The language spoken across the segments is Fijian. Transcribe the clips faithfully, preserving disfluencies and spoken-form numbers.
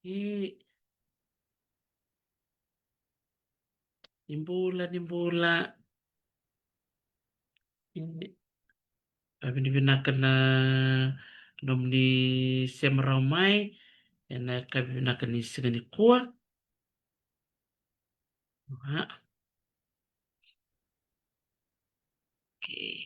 Ni, ni bula, ni bula. E, vakavinavinaka na nomuni sema rawa mai ena yakavi vinaka ni siga nikua. A. Okay.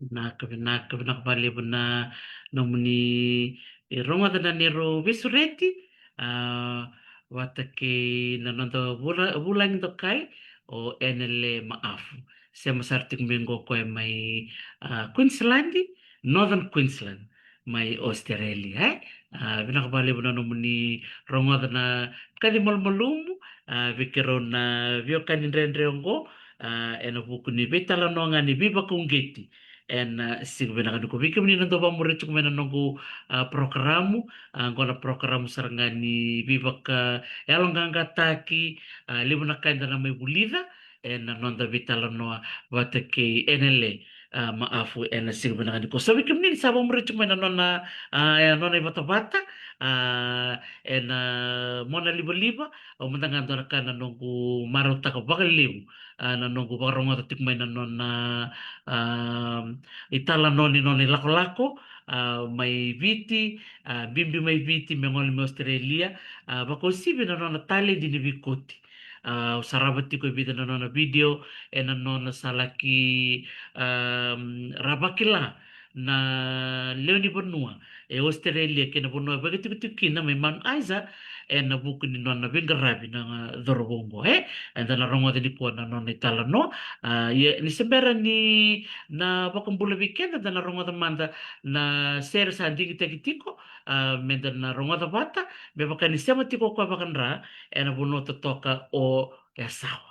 Vinaka, vinaka, vinaka vakalevu na nomuni rogoca na neirau veisureti, a, vata kei na noda vula-, vulagi dokai o Enele Maafu. Sema sara tiko mai qo o koya mai, a, Queensland, Northern Queensland, mai Australia, e? A, vinaka vakalevu na nomuni rogoca na kaci malumalumu, a, vei keirau na veiwekani dredre oqo, a, ena vuku ni veitalanoa ga ni veivakauqeti. Ena, a, siga vinaka nikua, vei kemuni na dau vakamuria tiko mai na noqu, a, porokaramu, a, qo na porokaramu sara ga ni veivakayaloqaqataki, a, levu na ka eda na mai vulica ena noda veitalanoa vata kei Enele, a, Maafu ena siga vinaka nikua. So vei kemuni ni sa vakamuria tiko mai na nona, a, ena nona ivatavata, a, ena mona livaliva, au mada ga dua na ka na noqu marautaka vakalevu, a, na noqu vakarogoca tiko mai na nona, a, italanoa ni nona ilakolako, a, mai Viti, a, bibi mai Viti me gole mai Australia, a, vakauasivi na nona taledi ni veikoti. A, au sarava tiko e vica na nona video ena nona sa laki, a, ra vakila na lewe ni vanua e Australia kei na vanua e vakatikotiko kina mai Mount Isa, ena vuku ni nona veiqaravi na cauravou oqo, e? Eda na rogoca nikua na nona italanoa. A, ia ni se bera ni na vakabula vei keda, da na rogoca mada na sere sa digitaki tiko, a, meda na rogoca vata, me vaka ni sema tiko o koya vakadra ena vanua totoka o Yasawa.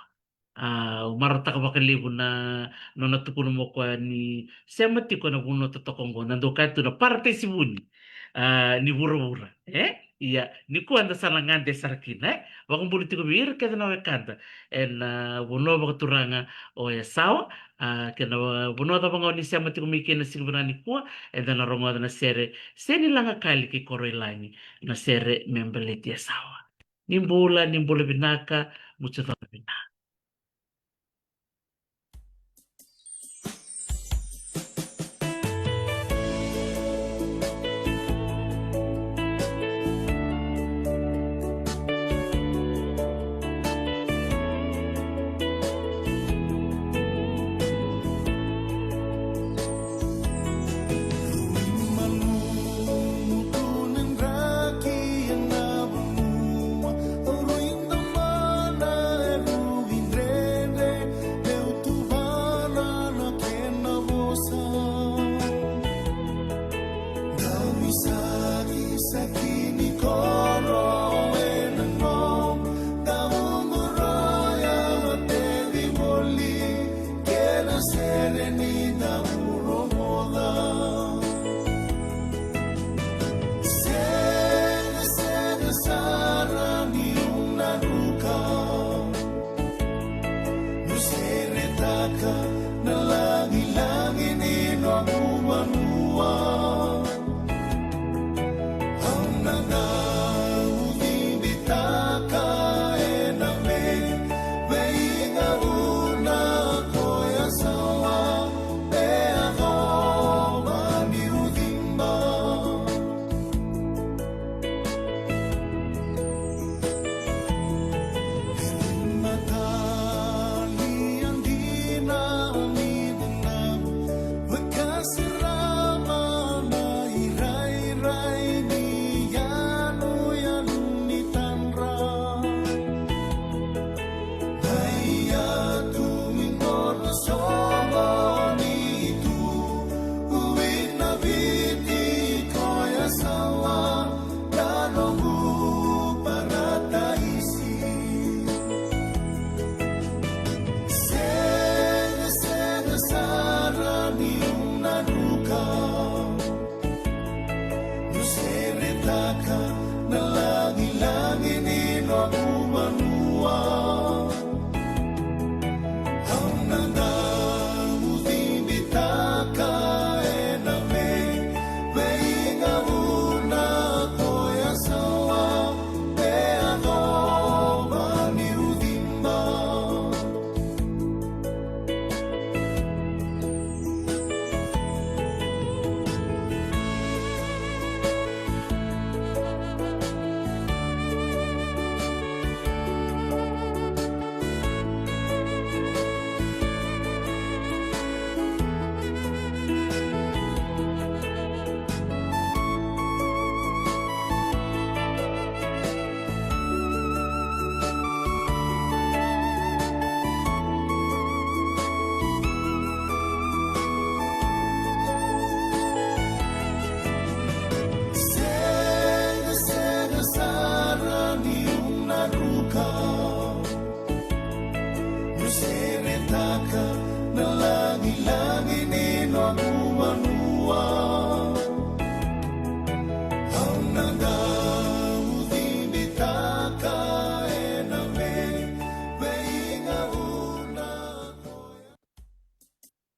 A, au marautaka vakalevu na nona tukuna mai o koya ni sema tiko ena vanua totoka oqo, na dau kaya tu na paratesi vuni, a, ni vuravura, e? Ia, nikua eda sa na gade sara kina, e? Vakabula tiko vei ira kece na wekada ena, a, vanua vakaturaga o Yasawa, a, kei na vanua cava ga o ni sema tiko mai kina siga vinaka nikua, eda na rogoca na sere Seni Lagakali kei Koroilagi, na sere me baleti Yasawa. Ni bula, ni bula vinaka, muchucona vinaka.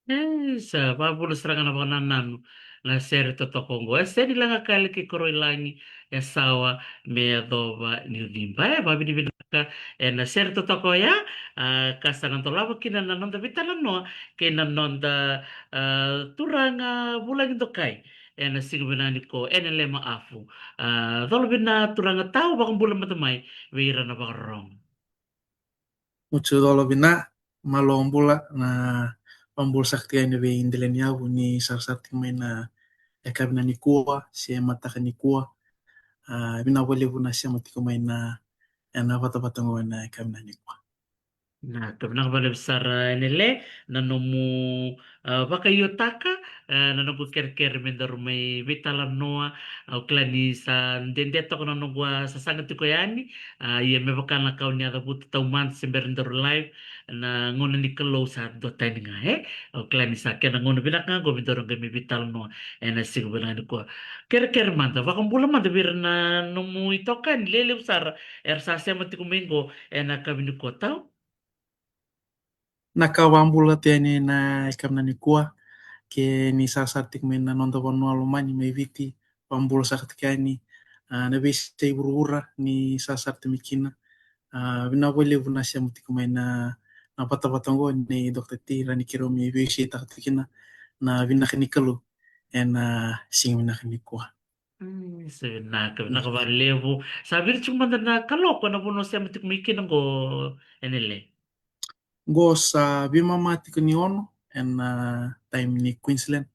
E, sa vakavuna sara ga na vakanananu na sere totoka oqo. E seni laga kale ki koro i lagi, e sawa me yacova ni uciba. E vavinavinaka ena sere totoka oya, a, ka sa na dolava kina na noda veitalanoa kei na noda, a, turaga vulagi dokai ena siga vinaka nikua, Enele Maafu. A, cola vina turaga, tau vakabula mada mai vei ira na vakarorogo. Mucu cola vina, malo bula, na vabula saka tiko yani vei Delaniyavu ni sarasara tiko mai na yakavi nikua se mataka nikua. A, vina vakalevu na sema tiko mai na, ena vatavata oqo ena yakavi nikua. Na, ka vinaka vakalevu sara Enele, na nomu, a, vakaiotaka, a, na noqu kerekere me daru mai veitalanoa. Au kila ni sa dede toka na noqu a sasaga tiko yani, a, ia me vaka na ka au ni a cavuta taumada se bera ni daru live, na gauna ni Kalou sa dua tani ga, e? Au kila ni sa kena gauna vinaka ga oqo me daru qai mai veitalanoa ena siga vinaka nikua. Kerekere mada, vakabula mada vei ira na nomu itokani lelevu sara era sa sema tiko mai oqo ena yakavi nikua, tau. Na ka, vakabula tu yani na yakavi nikua, ke ni sarasara tiko mai na noda vanua lomani mai Viti, vakabula saka tiko yani, a, na veiyasai vuravura ni sarasara tiko mai kina. A, vinaka vakalevu na sema tiko mai na, na vatavata oqo nei Doctor T, rawa ni keirau mai veiwaseitaka tiko kina na vinaka ni Kalou ena siga vinaka nikua. Mm, sa vinaka, vinaka vakalevu. Sa vica tiko mada na kaloko ena vanua o sema tiko mai kina oqo, Enele? Oqo sa veimama tiko ni ono ena, a, time ni Queensland,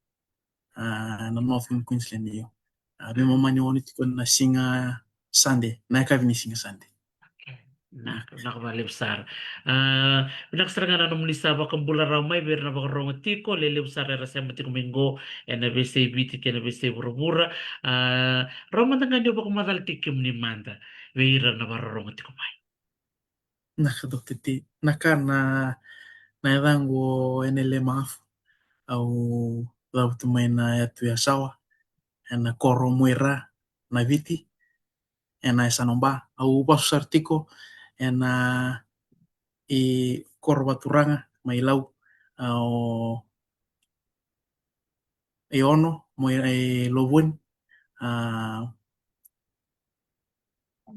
a, na Northern Queensland, io. A, veimama ni ono tiko na siga Sunday, na yakavi ni siga Sunday. Okay. Vinaka, vinaka vakalevu sara. A, vinaka sara ga na nomuni sa vakabula rawa mai vei ira na vakarorogo tiko, lelevu sara era sema tiko mai oqo ena veiyasai Viti kei na veiyasai vuravura. A, rawa mada ga ni o vakamacalataki kemuni mada vei ira na vakarorogo tiko mai. Na ka, Doctor T, na ka, na, na yacaqu o Enele Maafu. Au cavutu mai na yatu Yasawa, ena koro Muaira, na Viti, ena yasana o Ba. Au vasu sara tiko ena ikoro vakaturaga mai Lau, a, o, e ono, Muaira, e Lovoni, a,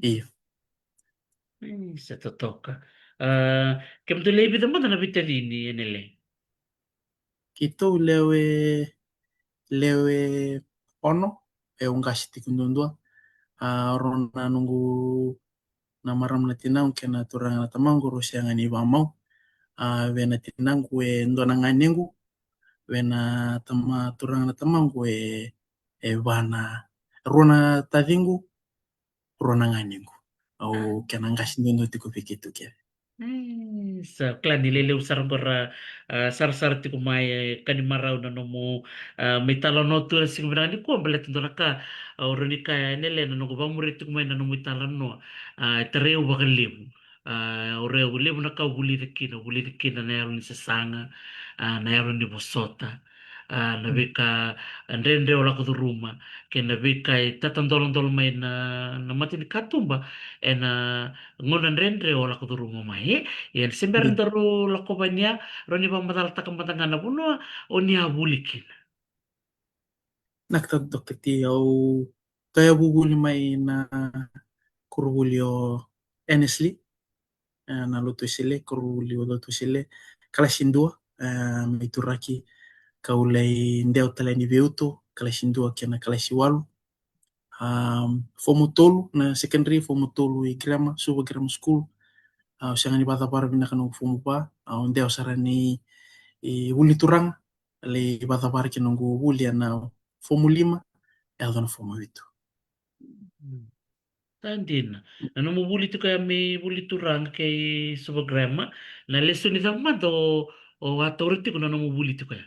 io. Mm, sa totoka. A, kemudou lewe vica mada na veitacini, Enele? Keitou lewe, lewe ono, e, au qase tiko duadua. A, rua na noqu, na marama na tinaqu kei na turaga na tamaqu, rau sega ni vakamau. A, vei na tinaqu e dua na ganequ, vei na tama, turaga na tamaqu e, e va na, rua na taciqu, rua na ganequ. Au kena qase duadua tiko vei keitou kece. Mm, sa kila ni lelevu sara oqo ra, a, sarasara tiko mai, e, ka ni marau na nomu, a, mai talanoa tu ena siga vinaka nikua, baleta dua na ka, a, au rawa ni kaya, Enele, na noqu vakamuria tiko mai na nomu italanoa, a, e tarai au vakalevu. A, au rawa, levu na ka au vulica kina, au vulica kina na yalo ni sasaga, a, na yalo ni vosota, a, na veika dredre o lako curuma, kei na veika e tatadoladola mai na, na mata ni katuba ena gauna dredre o lako curuma mai, e? Ia se bera ni daru lako vania, rawa ni vakamacalataka mada ga na vanua o ni a vuli kina. Na ka, Doctor T, au toya vuvuli mai na koronivuli o Annesley, e, na Lotu Wesele, koronivuli o Lotu Wesele, kalasi dua, e, mai Turaki, kau lai dewa tale yani Veiuto, kalasi dua kei na kalasi walu. A, fomu tolu, na secondary, fomu tolu i grammar, Suva Grammar School. A, au sega ni vakacavara vinaka noqu fomu va, a, au dewa sara ni, i, vuli turaga, lai vakacavara kina noqu vuli ena fomu lima, yaco na fomu vitu. Mm. Sa dina. Na nomu vuli tiko ya me vuli turaga kei Suva Grammar, na lesoni cava mada o, o a taura tiko na nomu vuli tiko ya?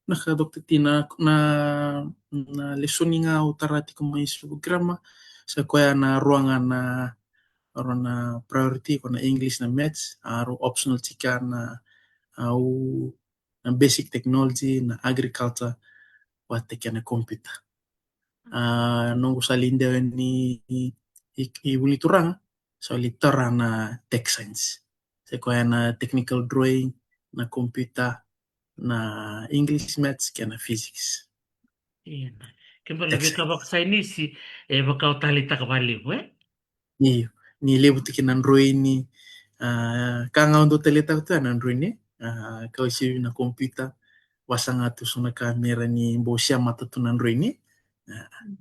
Na ka, Doctor T, na, na, na lesoni ga au tara tiko mai Suva Grammar, sa koya na rua ga na, rua na priority, ko na English, na Maths, a rua optional tiko ya na, au na basic technology, na agriculture, vata kei na computer. A, noqu sa lai dewa yani i, i, i vuli turaga, sa lai tara na tech science. Se koya na technical drawing, na computer, na English, Maths kei na Physics. Io. Ke bale na veika vakasainisi e vaka o taleitaka vakalevu, e? Io. Ni levu tiko na droini, a, ka ga au dau taleitaka tu ya na droini, a, ka uasivi na computer, vasaga tu so na kamera ni bau sema tu na droini.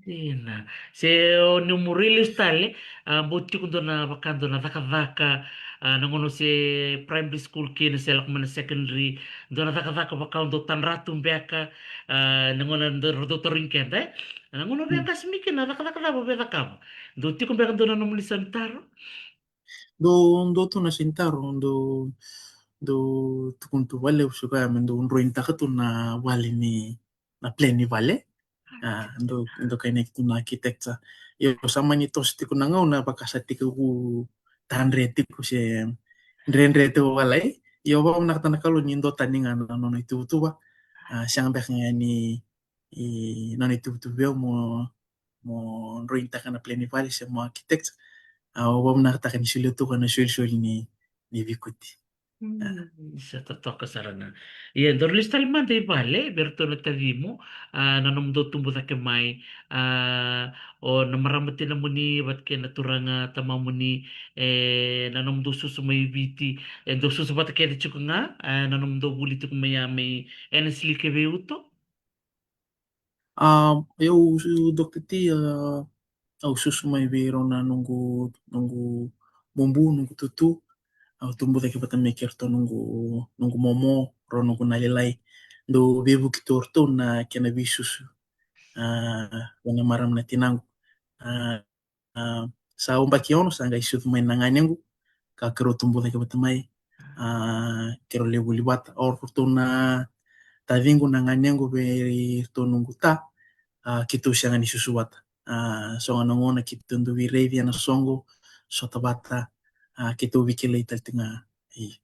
Dina. Se o ni muri lesu tale, a, bau tiko dua na vaka dua na cakacaka, a, na gauna se primary school kina se lako mai na secondary, dua na cakacaka vaka o dau tadra tu beka, a, na gauna dau tarogi keda, e? Na gauna via qasi mai kina na cakacaka cava via cakava. Dau tiko beka dua na nomuni sau ni taro? Dau, dau tu na sau ni taro, dau, dau tukuna tu vakalevu se koya me dau droinitaka tu na vale ni, na plan ni vale. A, dau, dau kainaki tu na architecture. Io, sa mani toso tiko na gauna vaka sa tiko ku tadre tiko se dredre tiko vakalailai. Io, vakavinakata na Kalou ni dua tani ga na nona ituvatuva. A, sega beka ga ni, i nona ituvatuva vei au mo, mo droinitaka na plan ni vale se mo architect. A, au vakavinakataka ni solia tu ga na isolisoli ni, ni vikuti. Mm, sa totoka sara ga. Ia, daru lesu tale mada i vale vei iratou na tacimu, a, na nomudou tubu cake mai, a, o na marama tinamuni vata kei na turaga tamamuni, e, na nomudou susu mai Viti, e dou susu vata kece tiko ga, a, na nomudou vuli tiko mai ya mai Annesley kei Veiuto? A, au, Doctor T, a, au susu mai vei rau na noqu, noqu bubu, noqu tutu. Au tubu cake vata mai kei ratou noqu, noqu momo, rau noqu na lailai. Dau veivuke tu o ratou na kena veisusu, a, vei na marama na tinaqu. A, a, sa yabaki ono sa qai sucu mai na ganequ, ka keirau tubu cake vata mai. A, keirau lai vuli vata. O ratou na taciqu na ganequ vei ratou noqu ta, a, keitou sega ni susu vata. A, so ga na gauna keitou dau veiraici ena soqo, sota vata, a, keitou veikilai tale tiko ga. Io.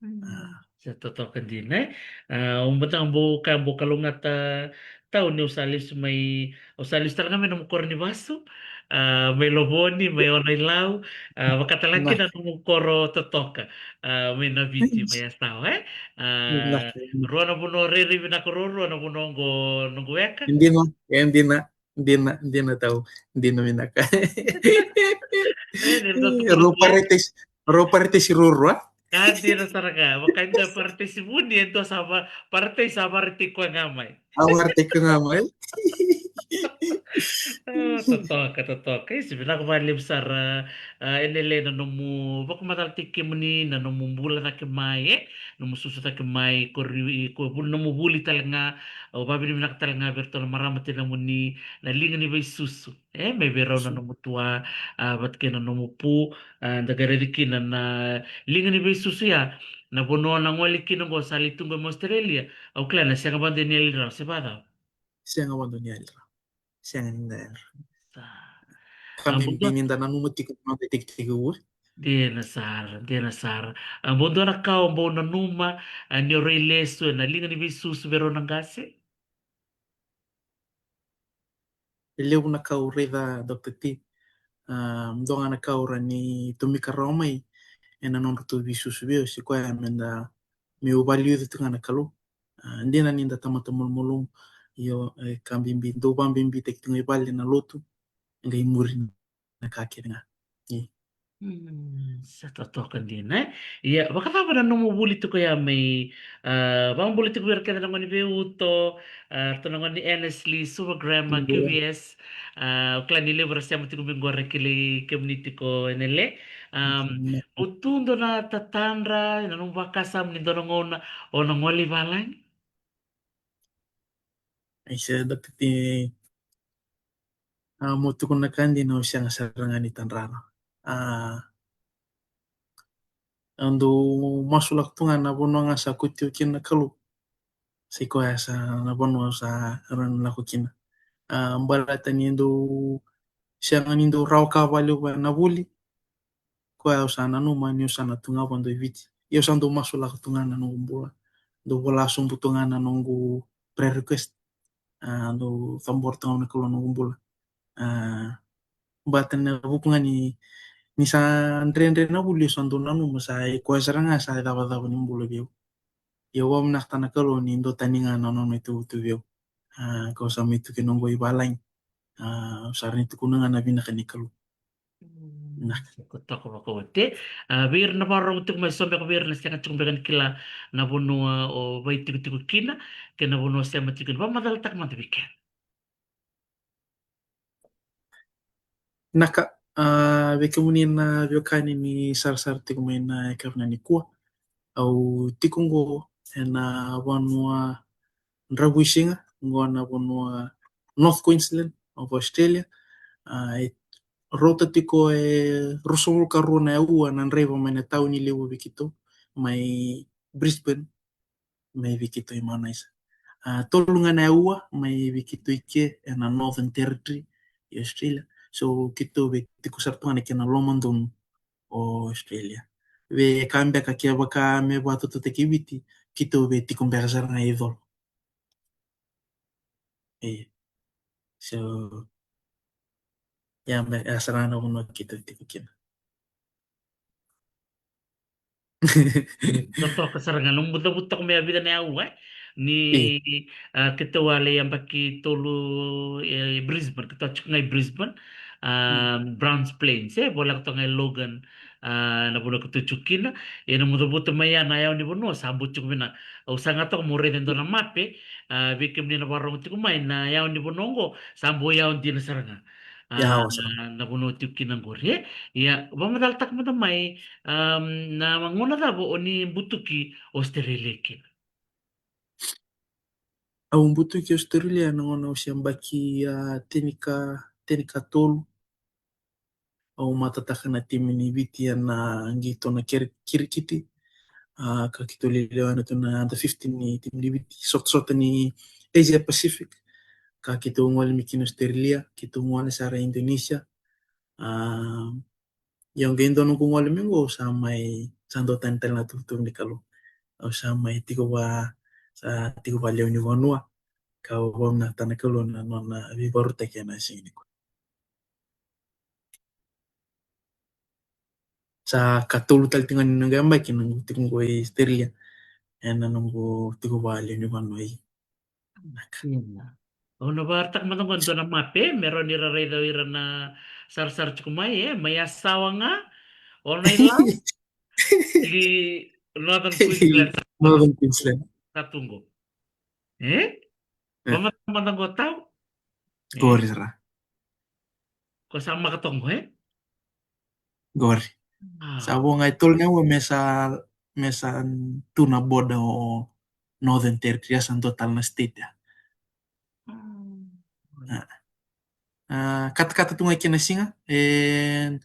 Mm. A. Sa totoka dina, e? A, au bau kaya bau kalougata tau ni au sa lesu mai, au sa lesu tale ga mai nomu koro ni vasu, a, mai Lovoni, mai Ono-i-Lau, a, vaka tale ga kina nomu koro totoka, a, mai Naviti, mai Yasawa, e? A, rua na vanua rairai vinaka ruarua na vanua oqo, noqu weka. Dina, e dina. Dina, dina tau, dina vinaka. Rau paradise, rau paradise ruarua. A, dina sara ga, vaka e dua paradise vuni, e dua sa va, paradise sa varetaki koya ga mai. A varetaki koya ga mai. A, totoka, totoka. Isi, vinaka vakalevu sara, a, Enele na nomu vakamacalataki kemuni, na nomu bula cake mai, e? Nomu susu cake mai, ko ri, ko vuli, nomu vuli tale ga, au vakavinavinaka tale ga vei iratou na marama tinamuni, na liga ni veisusu, e, mai vei rau na nomu tua, a, vata kei na nomu pu, a, da qai raici kina na liga ni veisusu ya, na vanua na gole kina oqo sa lai tu qo mai Australia, au kila na sega vakadua ni yali rawa, se vakacava? Sega vakadua ni yali rawa. Sega ni da yali rawa. Sa. Ka bibi ni da nanuma tiko na noda itekitekivu. Dina sara, dina sara. A, bau dua na ka o bau nanuma, a, ni o rai lesu ena liga ni veisusu vei rau na qase? E levu na ka au raica, Doctor T. A, dua ga na ka au rawa ni tomika rawa mai ena nodratou veisusu vei au, se koya me da, meu vakaliuca tu ga na Kalou. A, dina ni da tamata malumalumu, io, e ka bibi, dau vakabibitaki tu ga i vale na lotu, e qai muri na ka kece ga. Io. Mm, sa totoka dina, e? Ia, vakacava na nomu vuli tiko ya mai, a, vakabula tiko vei ira kece na gone Veiuto, a, ratou na gone Annesley, Suva Grammar, Q V S, a, au kila ni levu era sema tiko mai qo ra kilai kemuni tiko Enele. A, o tu dua na tatadra, na nomu vakasama ni dua na gauna o na gole i valagi? Aisea, Doctor T, a, meu tukuna na ka dina, au sega sara ga ni tadra. A, au dau masulaka tu ga na vanua ga sa kauti au kina na Kalou. Sa i koya sa na vanua sa rawa ni lako kina. A, baleta ni dau sega ni dau rawa ka vakalevu na vuli. Koya au sa nanuma niu sa na tu ga vakadua i Viti. Ia au sa dau masulaka tu ga na noqu bula. Dau vola sobu tu ga na noqu prayer request. A, dau cabora tu ga na Kalou na noqu bula. A, baleta na vuku ga ni, ni sa dredre na vuli, au sa dau nanuma sa i koya sara ga sa icavacava ni bula vei au. Ia au vakavinavinaka na Kalou ni dua tani ga na nona ituvatuva vei au. A, kau sa mai tu kina oqo i valagi. A, au sa rawa ni tukuna ga na vinaka ni Kalou. Vinaka. Ko toka vakaote. A, vei ira na vakarorogo tiko mai, so beka vei ira na sega tiko beka ni kila na vanua o vaitikotiko kina kei na vanua o sema tiko kina, vakamacalataka mada vei keda. Vinaka. A, vei kemuni na veiwekani ni sarasara tiko mai na yakavi nikua, au tiko oqo ena vanua dravuisiga, oqo na vanua North Queensland of Australia. A, e rauta tiko e ruasagavulu ka rua na aua na draiva mai na tauni levu vei keitou, mai Brisbane mai vei keitou i Mount Isa. A, tolu ga na aua mai vei keitou i ke ena Northern Territory i Australia. So keitou vei tiko sara tu ga na kena lomadonu o Australia. Vei ka beka kevaka me vakatautaki Viti, keitou vei tiko beka sara ga i colo. E. So ia, beka ya sara ga na vanua keitou tiko kina. Totoka sara ga, nomu cavuta toka mai a vica na aua, e? Ni, a, keitou a lai yabaki tolu e Brisbane, keitou a tiko ga i Brisbane, a, Browns Plains, e, voleka toka ga i Logan, a, na vanua keitou tiko kina, e, nomu cavuta mai ya na yau ni vanua, sa bau tiko vinaka. Au saga toka meu raica e dua na mape, a, vei kemuni na vakarorogo tiko mai, na yau ni vanua oqo, sa bau yau dina sara ga. A, na vanua tiko kina oqori, e? Ia, vakamacalataka mada mai, am, na gauna cava o ni butuki Australia kina? Au butuki Australia na gauna au se yabaki, a, tinika, tinikatolu. Au matataka na timi ni Viti ena qito na kiri-, kirikiti. A, ka keitou lelewa yani tu na under fifteen ni timi ni Viti, sotasota ni Asia Pacific. Ka keitou gole mai kina Australia, keitou gole sara i Indonesia. A, ia oqo e dua noqu gole mai oqo, au sa mai, sa dua tani tale na tuvatuva ni Kalou. Au sa mai tiko va, sa tiko va lewe ni vanua. Kau vakavinavinakataka na Kalou na nona veivakarautaki ena siga nikua. Sa katolu tale tiko ga ni noqu yabaki noqu tiko oqo i Australia ena noqu tiko va lewe ni vanua i. Io. Au na vakaraitaka mada oqo e dua na mape me rawa ni ra raica o ira na sarasara tiko mai, e, mai Yasawa ga, o na i Lau, i Northern Queensland. Northern Queensland. Sa tu oqo. E? E. Vakamatata mada oqo, Tau. E. Qori sara. Ko sa maka toka oqo, e? Qori. A. Sa vo ga e tolu na aua me sa, me sa tu na border o Northern Territory, a, sa dua tale na state ya. Mm. A. A, katakata tu ga kina siga, e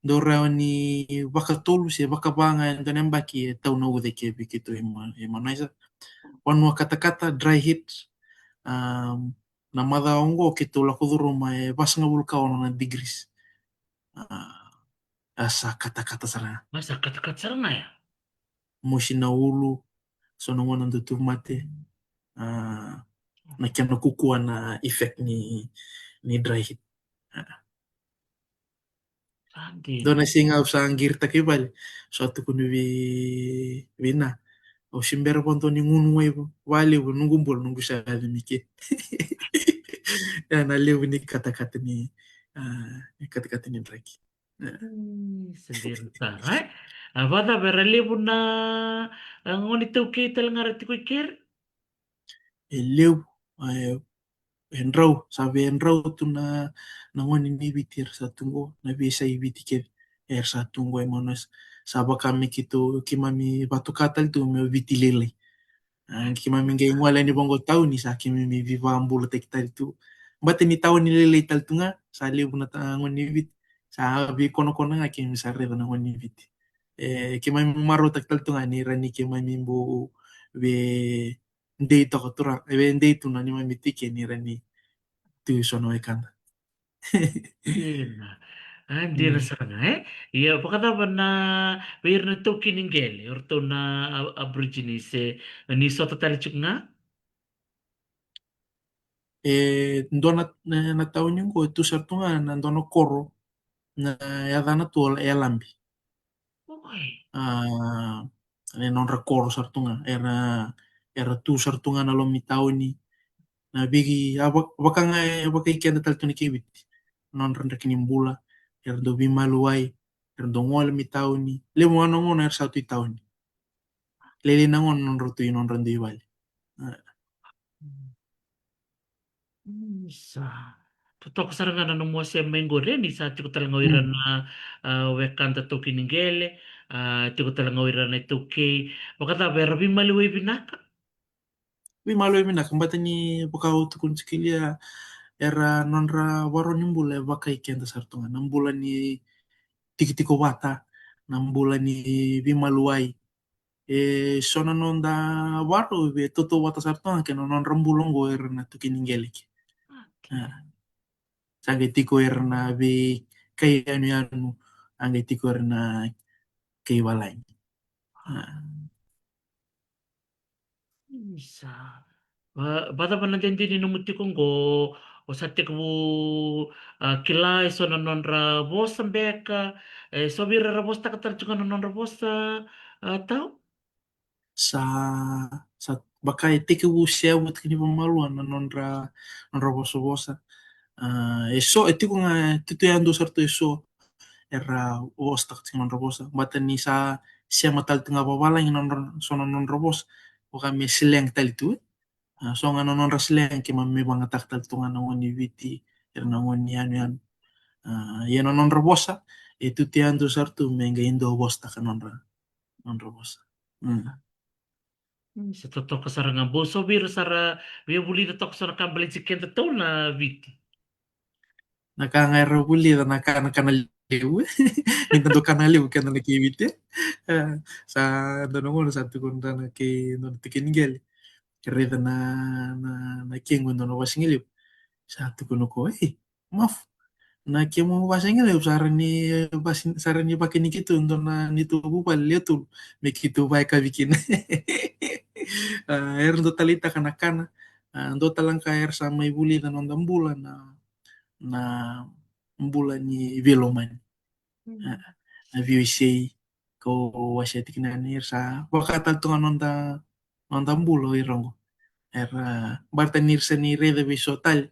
dau rawa ni vakatolu se vakava ga e dua na yabaki e tau na uca ke vei keitou i Ma-, i Mount Isa. Vanua katakata, dry heat. A, na macawa oqo keitou lako curuma e vasagavulu ka ono na degrees. A, a sa katakata sara ga. A sa katakata sara ga ya. Mosi na ulu, so na gauna dau tauvimate. A, na kena kukua na effect ni, ni dry heat. A. Sa dina. Dua na siga au sa qiritaka i vale, sa tukuni vei, vei Na, au se bera vakadua ni gunu wai va-, vakalevu noqu bula, noqu sa yaco mai ke. Ia na levu ni katakata ni, a, ni katakata ni draki. E. Ii, sa dina sara, e? A, vakacava, era levu na, a, gone iTaukei tale ga era tiko i ke? E levu, e, e drau, sa vei e drau tu na, na gone ni Viti era sa tu qo, na veiyasai Viti kece era sa tu qo e Mount Isa. Sa vaka me keitou, keimami vatoka tale tu me Viti lailai. A, keimami qai gole yani vaqo tauni, sa keimami veivakabulataki tale tu. Baleta ni tauni lailai tale tu ga, sa levu na ta-, gone ni Viti. Sa veikonakona ga keimami sa raica na gone ni Viti. E, keimami marautaka tale tu ga ni rawa ni keimami bau vei dei toka tu ra, e vei dei tu na neimami tike ni rawa ni tu e so na wekada. Dina. A, dina sara ga, e? Ia, vakacava na, vei ira na taukei ni qele, o ratou na a-, Aborigines, e, ni sota tale tiko ga? E dua na, na, na tauni qo, e tu sara tu ga na dua na koro, na yacana tu o Yalabi. Oi. A, e nodra koro sara tu ga, era, era tu sara tu ga na loma ni tauni. Na vei, a va-, vaka ga e vakai keda tale tu na kei Viti. Nodra draki ni bula, era dau veimaliwai, era dau gole mai tauni. Levu ga na gauna era sa tu i tauni. Lailai na gauna nodra tu i nodra dui vale. A. Mm, sa. Totoka sara ga na nomu wasea mai qori, ni sa tiko tale ga o ira Mm. na, a, wekada taukei ni qele, a, tiko tale ga o ira na iTaukei. Vakacava, era veimaliwai vinaka? Veimaliwai vinaka, bata ni vaka au tukuna tiko i lia, era nodra varo ni bula e vakai keda sara tu ga. Na bula ni tikotiko vata, na bula ni veimaliwai. E so na noda varo e tautauvata sara tu ga kei na nodra bula oqo era na taukei ni qele ke. Okay. A. Sa qai tiko era na veikai yanuyanu, a qai tiko era na kai valagi. A. Isa. Va-, vakacava na dede ni nomu tiko oqo, o sa tekivu, a, kila e so na nodra vosa beka, e so vei ira era vosataka tale tiko na nodra vosa, a, Tau? Sa, sa vaka e tekivu seavu tiko ni vamalua na nodra, nodra vosavosa. A, e so, e tiko ga, e tu yadua sara tu e so era vosataka tiko na nodra vosa. Bata ni sa sema tale tu ga vavalagi na nodra, so na nodra vosa. Vaka me slang tale tu, e. A, so ga na nodra slang keimami vakayagataka tale tu ga na gone ni Viti, era na gone ni yanuyanu. A, ia na nodra vosa, e tu yadua sara tu me qai dua vosataka nodra, nodra vosa. Mm. Mm, sa totoka sara ga. Bau so vei ira sa ra via vulica toka so na ka baleti keda Tau na Viti. Na ka ga era vulica, na ka, na kana levu. Ni da dau kana levu keda na kei Viti. E, sa dua na gauna sa tukuna na kei, dua na taukei ni qele. Raica na, na, na kequ e dua na vasigalevu. Sa tukuna o koya, "Ei, Mafu, na kemu vasigalevu sa rawa ni vasi-, sa rawa ni vakani keitou e dua na neitou vuvale lewe tolu me keitou vayakavi kina." A, era dau taleitaka na kana. A, dua tale ga era sa mai vulica na noda bula na, na bula ni veilomani. Mm. A, na V O C, kau wasea tiko yani, era sa vaka tale tu ga na noda, noda bula o ira oqo. Era, baleta ni ra sa ni raica vei so tale,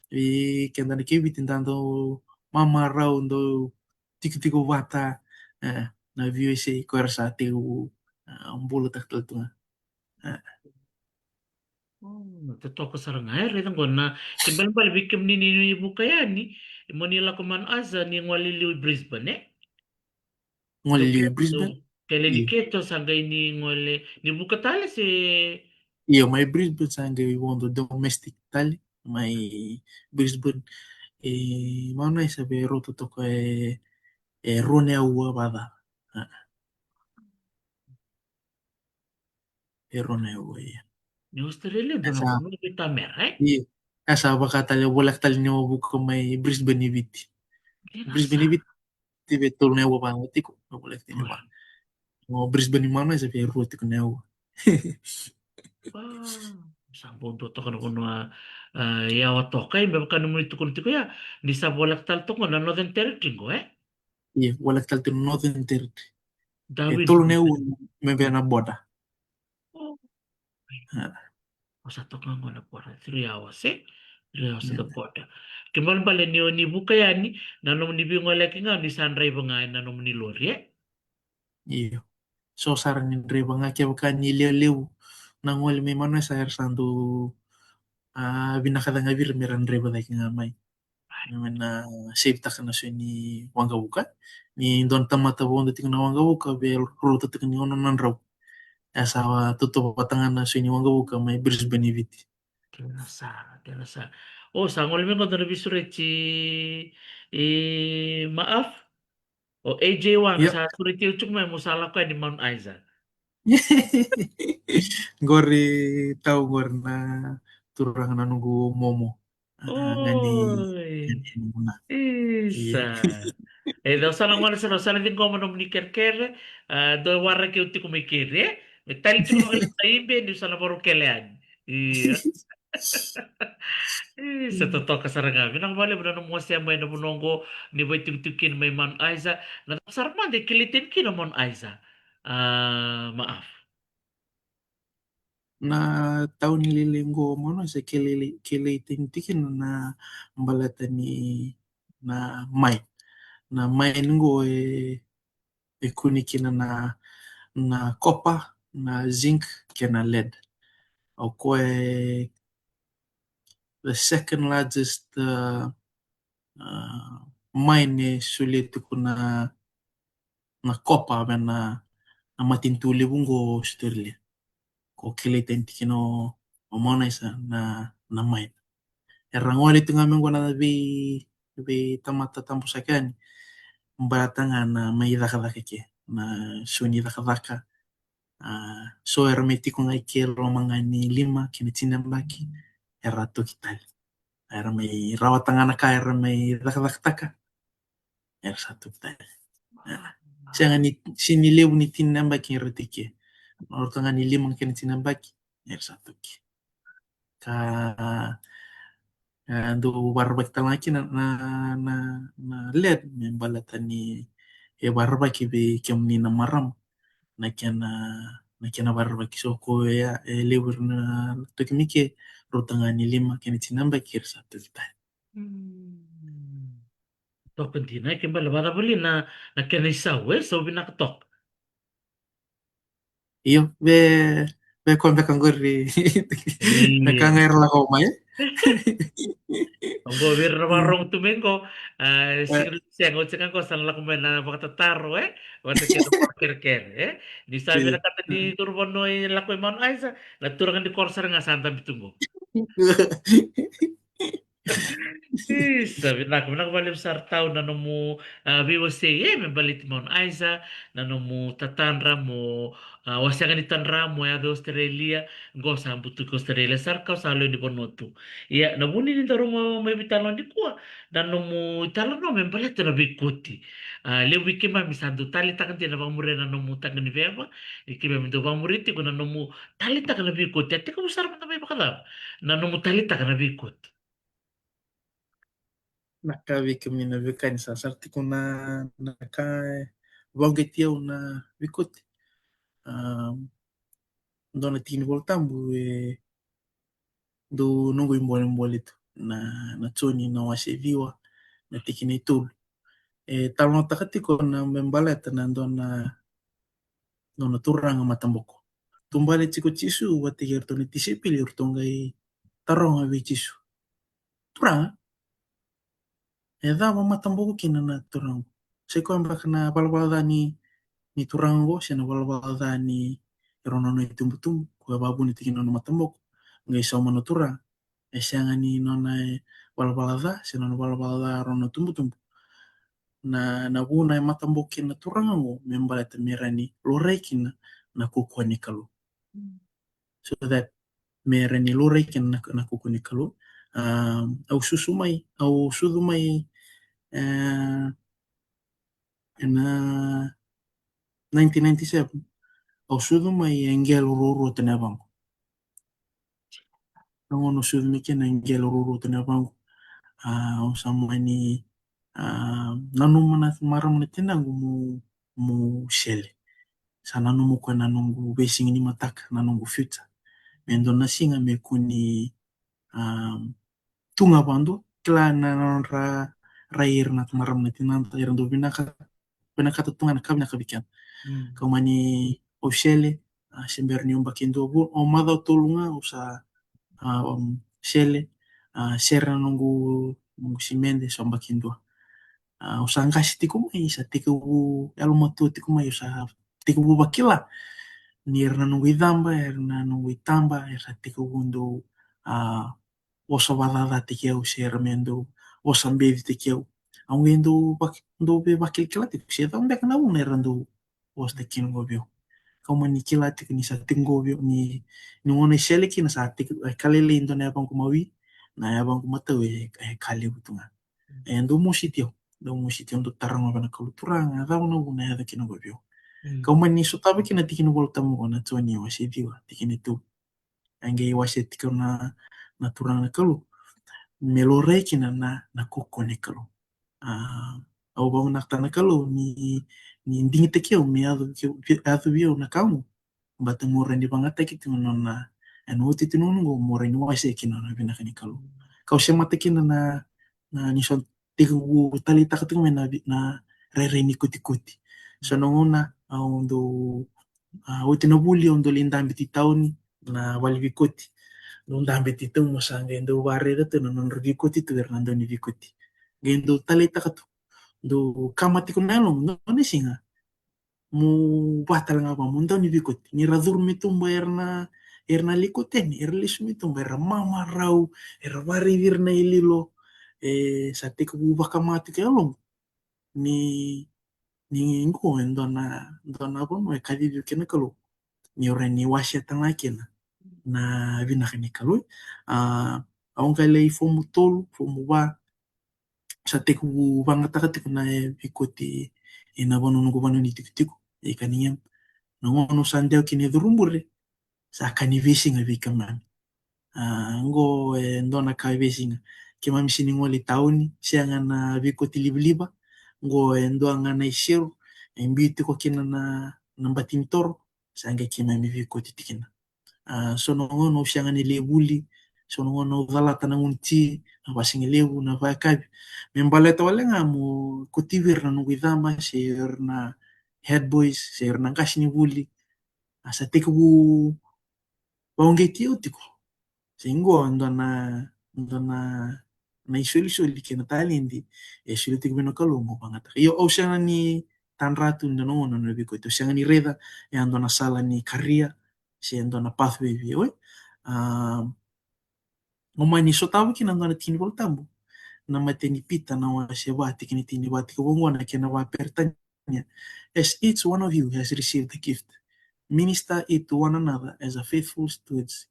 vei keda na kei Viti da dau mamarau, dau tikotiko vata, e, na V O C, ko era sa tekivu, e, bulataka tale tu ga. E. Mm, totoka sara ga, e, raica oqo na, kena ibalebale vei kemuni ni, ni vuka yani, mo ni lako Mount Isa, ni gole liu i Brisbane, e? Gole liu i Brisbane? Kele ni Io. Keto sa qai ni gole, ni vuka tale se? Io, mai Brisbane sa qai vodo domestic tale, mai Brisbane. E, Mount Isa via rauta toka e, e rua na aua vakaca. A. E rua na aua, ia. Ni Australia, e dua na sa, vanua vei tamera, e? Io. E sa vaka tale, voleka tale ni o vuka mai Brisbane i Viti. Dina Brisbane i sa. Viti, via tolu na aua vakaca tiko, o voleka tiko vaka. O Brisbane i Mount Isa via rua tiko na aua. Wow. Sa bau dua toka na vanua, a, yawa toka, e, me vaka nomuni tukuna tiko ya, ni sa voleka tale toka na Northern Territory qo, e? Io, voleka tale tiko na Northern Territory. E Darwin. Tolu na aua me vei na border. Oh. A. O sa toka ga na border, three hours, e? Three hours the border. Kena ibalebale ni o ni vuka yani, na nomuni veigoleyaki ga, ni sa draiva ga ena nomuni lori, e? Io. So sa rawa ni draiva ga, kevaka ni lewe levu na gole mai Mount Isa, era sa dau, a, vinaka cake ga vei ira me ra draiva cake ga mai. Me na save taka na so ni waqavuka. Ni dua na tamata vodo tiko na waqavuka, via rauta tiko ni ono na drau. E sa tautauvata ga na so ni waqavuka mai Brisbane i Viti. Dina sara, dina sara. O, sa gole mai qo dua na veisureti, e, Maaf. O A J Wang, io. Sa sureti au tiko mai, mo sa lako yani Mount Isa. Qori Tau, qori na turaga na noqu momo. A, gani, oi. Gani noqu na. Isa. Io. E, dou sa na gole sara, sa na ciqoma nomuni kerekere, a, dou waraki au tiko mai keri, e? Me tali tiko mai na ibe, niu sa na varau kele yani. Io. Isa, totoka sara ga. Vinaka vakalevu na nomu wasea mai na vanua oqo, ni vaitikotiko kina mai Mount Isa. Na cava sara mada e kilai tani kina Mount Isa? a, Maafu? Na tauni lailai qo, Mount Isa, kilai, kilai tani tiko kina na baleta ni na mine. Na mine qo e, e kune kina na, na copper, na zinc kei na lead. O koya e the second largest, uh, uh, mine e solia tiko na, na copper vei na, na matanitu levu qo o Australia. Ko kilai tani tiko kina o, o Mount Isa na, na mine. Era gole tu ga mai qo na vei, vei tamata tabu saka yani, baleta ga na mai cakacaka ke, na so ni cakacaka. A, so era mai tiko ga i ke loma ga ni lima kei na tini na yabaki, era toki tale. Era mai rawata ga na ka era mai cakacakataka, era sa toki tale. A, sega ni, sega ni levu ni tini na yabaki era toki. O ratou ga ni lima kei na tini na yabaki, era sa toki. Ka, e, dau vakarabaki tale ga kina na, na, na lead, me baleta ni e vakarabaki vei kemuni na marama na kena, na kena vakarabaki. So koya e levu na toki mai ke, rauta ga ni lima kei na tini na yabaki era sa toki tale. Mm. Toka dina, e, ke bale vakacava li na, na kena isau, e, sau vinaka toka. Io, vei, vei koya beka qori na ka ga era lako mai. Oqo vei ira na vakarorogo tu mai qo, a, e, sega, sega, oti ga qo sa na lako mai na vakatataro, e? Vata kei na kerekere, e? Ni sa vinakata ni curu vanua i lako i Mount Isa, na turaga ni koro sara ga sa dabe tu qo. Isa, vinaka, vinaka vakalevu sara tau na nomu, a, veiwasei, e, me baleti Mount Isa, na nomu tatadra mo, a, o sega ni tadra mo yaco i Australia, qo sa butuki Australia sara, kau sa lewe ni vanua tu. Ia, na vu ni ni da rogo mai vei talo nikua, na nomu italanoa me baleta na veikoti. A, levu vei keimami sa dau taleitaka dina, vakamuria na nomu taqa ni veva, ni keimami dau vakamuria tiko na nomu taleitaka na veikoti. A tekivu sara mada mai vakacava na nomu taleitaka na veikoti? Na ka vei kemuni na veiwekani, sa sara tiko na, na ka e vakauqeti au na veikoti. Am, dua na tiki ni Volatabu e dau noqu ibolebole tu, na, na Joni na wase ciwa, na tikina e tolu. E talanoataka tiko na me baleta na dua na, dua na turaga mataboko. Tu bale tiko Jisu vata kei iratou na tisaipeli, iratou qai taroga vei Jisu, Turaga, e cava mataboko kina na turaga qo? Sa i koya beka na valavala ca ni, ni turaga qo, se na valavala ca ni rau nona itubutubu, koya e vakavuna tiko na nona mataboko? Qai sauma na turaga, e sega ni nona, e, valavala ca, se nona valavala ca rau na tubutubu. Na, na vuna e mataboko kina na turaga qo, me baleta me rawa ni laurai kina na kaukauwa ni Kalou. Mm. So that me rawa ni laurai kina na, na kaukauwa ni Kalou. Um, au susu mai, au sucu mai, e, ena nineteen ninety-seven, au sucu mai e qele ruarua tu na yavaqu. Na gauna au sucu mai kina e qele ruarua tu na yavaqu. A, au sa mani, a, nanuma na marama na tinaqu meu, meu sele. Sa nanuma o koya na noqu veisiga ni mataka, na noqu future. Me dua na siga me kua ni, a, tu ga vakadua, kila na, na nodra rai ira na marama na tinada, era dau vinaka, vinakata tu ga na ka vinaka vei keda. Mm. Kau mani, au sele, a, se bera ni yabaki dua, vu-, au macawa tolu ga au sa, a, um, sele, a, sere na noqu, noqu simede, sa yabaki dua. A, au sa qase tiko mai, sa tekivu yalomatua tiko mai, au sa tekivu vakila ni ira na noqu icaba, ira na noqu itaba, era sa tekivu dau, a, vosa vakacacataki au, se era me dau vosa becitaki au. Au qai dau vak-, dau veivakilakila tiko se cava beka na vuna era dau vosataki kina qo vei au. Kau mani kila tiko ni sa tiko qo vei au, ni, ni gauna e sele kina sa tiko, e ka lailai e dua na yavaqu mawi, na yavaqu matau e, e ka levu tu ga. E dau mositi au, dau mositi au, dau taroga vei na Kalou, Turaga, cava na vuna e yaco kina qo vei au? Mm. Kau mani sotava kina tikina Volatabu qo na Joni wase ciwa, tikina e tolu. A qai wasea tiko na, na Turaga na Kalou me laurai kina na, na kaukauwa ni Kalou. A, au vakavinavinaka na Kalou ni, ni digitaki au me yaco vei au na ka oqo. Baleta meu rawa ni vagataki tiko na nona, ena iotioti ni gauna oqo meu rawa ni wasea kina na vinaka ni Kalou. Kau semata kina na, na ni so tekivu taleitaka tiko mai na, na rairai ni kotikoti. So na gauna au dau, a, oti na vuli au dau lai dabe tu i tauni, na vale ni veikoti. Dau dabe tu i tauni, mo sa qai dau vakaraica tu na nodra veikoti tu era na dau ni veikoti. Qai dau taleitaka tu. Dau kama tiko na yaloqu, dua na siga meu vaka tale ga vaka meu dau ni veikoti. Ni ra curu mai tuba era na, era na lai koti yani, era lesu mai tuba, era mamarau, era vakaraici ira na ililo. E sa tekivu vakama tiko e yaloqu ni, ni qo e dua na, dua na vanua e kacivi au kina na Kalou. Niu rawa ni wasea tale ga kina na vinaka ni Kalou. A, au qai lai fomu tolu, fomu va, sa tekivu vagataka tiko na veikoti ena vanua, noqu vanua ni tikotiko e Cunningham. Na gauna au sa dewa kina e Curubure, sa ka ni veisiga vei keimami. A, qo e dua na ka veisiga. Keimami sega ni gole i tauni, sega na veikoti livaliva. Qo e dua ga na iseru e biu tiko kina na, na bati ni toro, sa qai keimami veikoti tiko kina. A, so na gauna au sega ni lai vuli, so na gauna au calata na gunu ti, na vasigalevu, na vakayakavi. Me baleta wale ga meu kotivi ira na noqu icaba, se ira na head boys, se ira na qasenivuli. A, sa tekivu vauqeti au tiko. Se qo e dua na, dua na, na isolisoli kei na taledi e solia tiko vei au na Kalou meu vagataka. Io, au sega ni tadra tu e dua na gauna na veikoti. Au sega ni raica e dua na sala ni career, se dua na pathway vei au. A, au mani sotava kina e dua na tiki ni Vola Tabu, na imatai ni Pita na wase va, tikina e tini, vaka tiko vaqo na kena vakaperitania. As each one of you has received the gift, minister it to one another as a faithful stewards,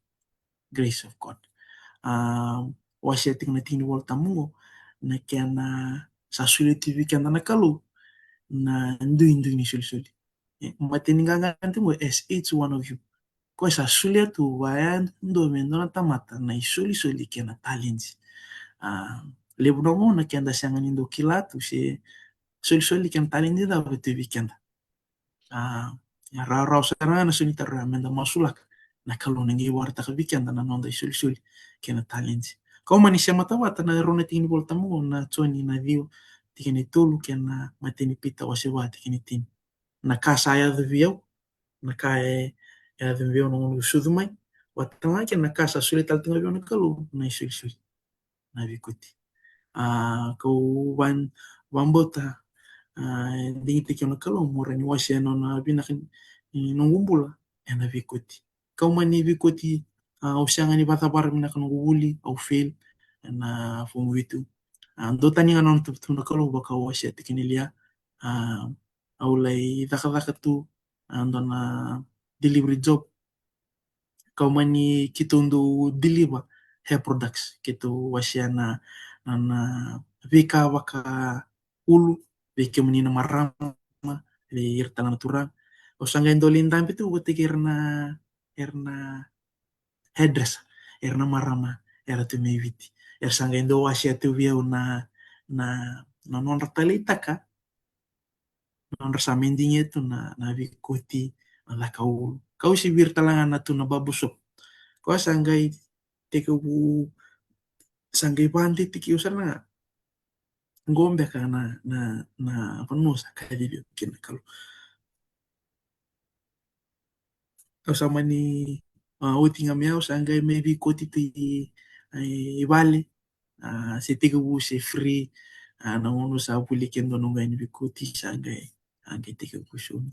grace of God. A, wasea tiko na tiki ni Vola Tabu qo na kena sa solia tu vei keda na Kalou na duidui ni solisoli. E, imatai ni qaqa tiko qo, as each one of you. Koya sa solia tu vaya dua me dua na tamata na isolisoli kei na taledi. A, levu na gauna keda sega ni dau kila tu se solisoli kei na taledi cava tu vei keda. A, e rawarawa sara ga na so ni taro ya, meda masulaka na Kalou na qai vakaraitaka vei keda na noda isolisoli kei na taledi. Kau mani semata vata na rua na tiki ni Vola Tabu qo, na Joni na ciwa tikina e tolu kei na imatai ni Pita wase va tikina e tini. Na ka sa yaco vei au, na ka e, e yaco vei au na gauna au sucu mai, vata ga kei na ka sa solia tale tu ga vei au na Kalou na isolisoli, na veikoti. A, kau va, vakabauta, a, e digitaki au na Kalou meu rawa ni wasea na nona vinaka ni noqu bula ena veikoti. Kau mani veikoti, a, au sega ni vakacavara vinaka noqu vuli, au fail ena fomu vitu. A, dua tani ga na nona tuvatuva na Kalou, vaka au wasea tiko ni lia, a, au lai cakacaka tu, a, dua na delivery job. Kau mani keitou dau deliver hair products, keitou wasea na, na, na veika vakaulu vei kemuni na marama, vei ira tale na turaga. Au sa qai dau lai dabe tu vata kei ira na, ira na hairdresser, ira na marama era tu mai Viti. Era sa qai dau wasea tu vei au na, na, na nodra taleitaka, nodra sa mai digia tu na, na veikoti, na caka ulu. Kau se viri tale ga na tu na barber shop. Kau sa qai tekivu, sa qai vakadeitaki au sara ga. Qo beka na, na, na vanua sa kacivi au kina na Kalou. Au sa mani, a, oti ga mai au sa qai mai veikoti tu i, i vale. A, se tekivu se free. A, na gauna sa vuli kina dua noqu yani veikoti sa qai, a, qai tekivu somi.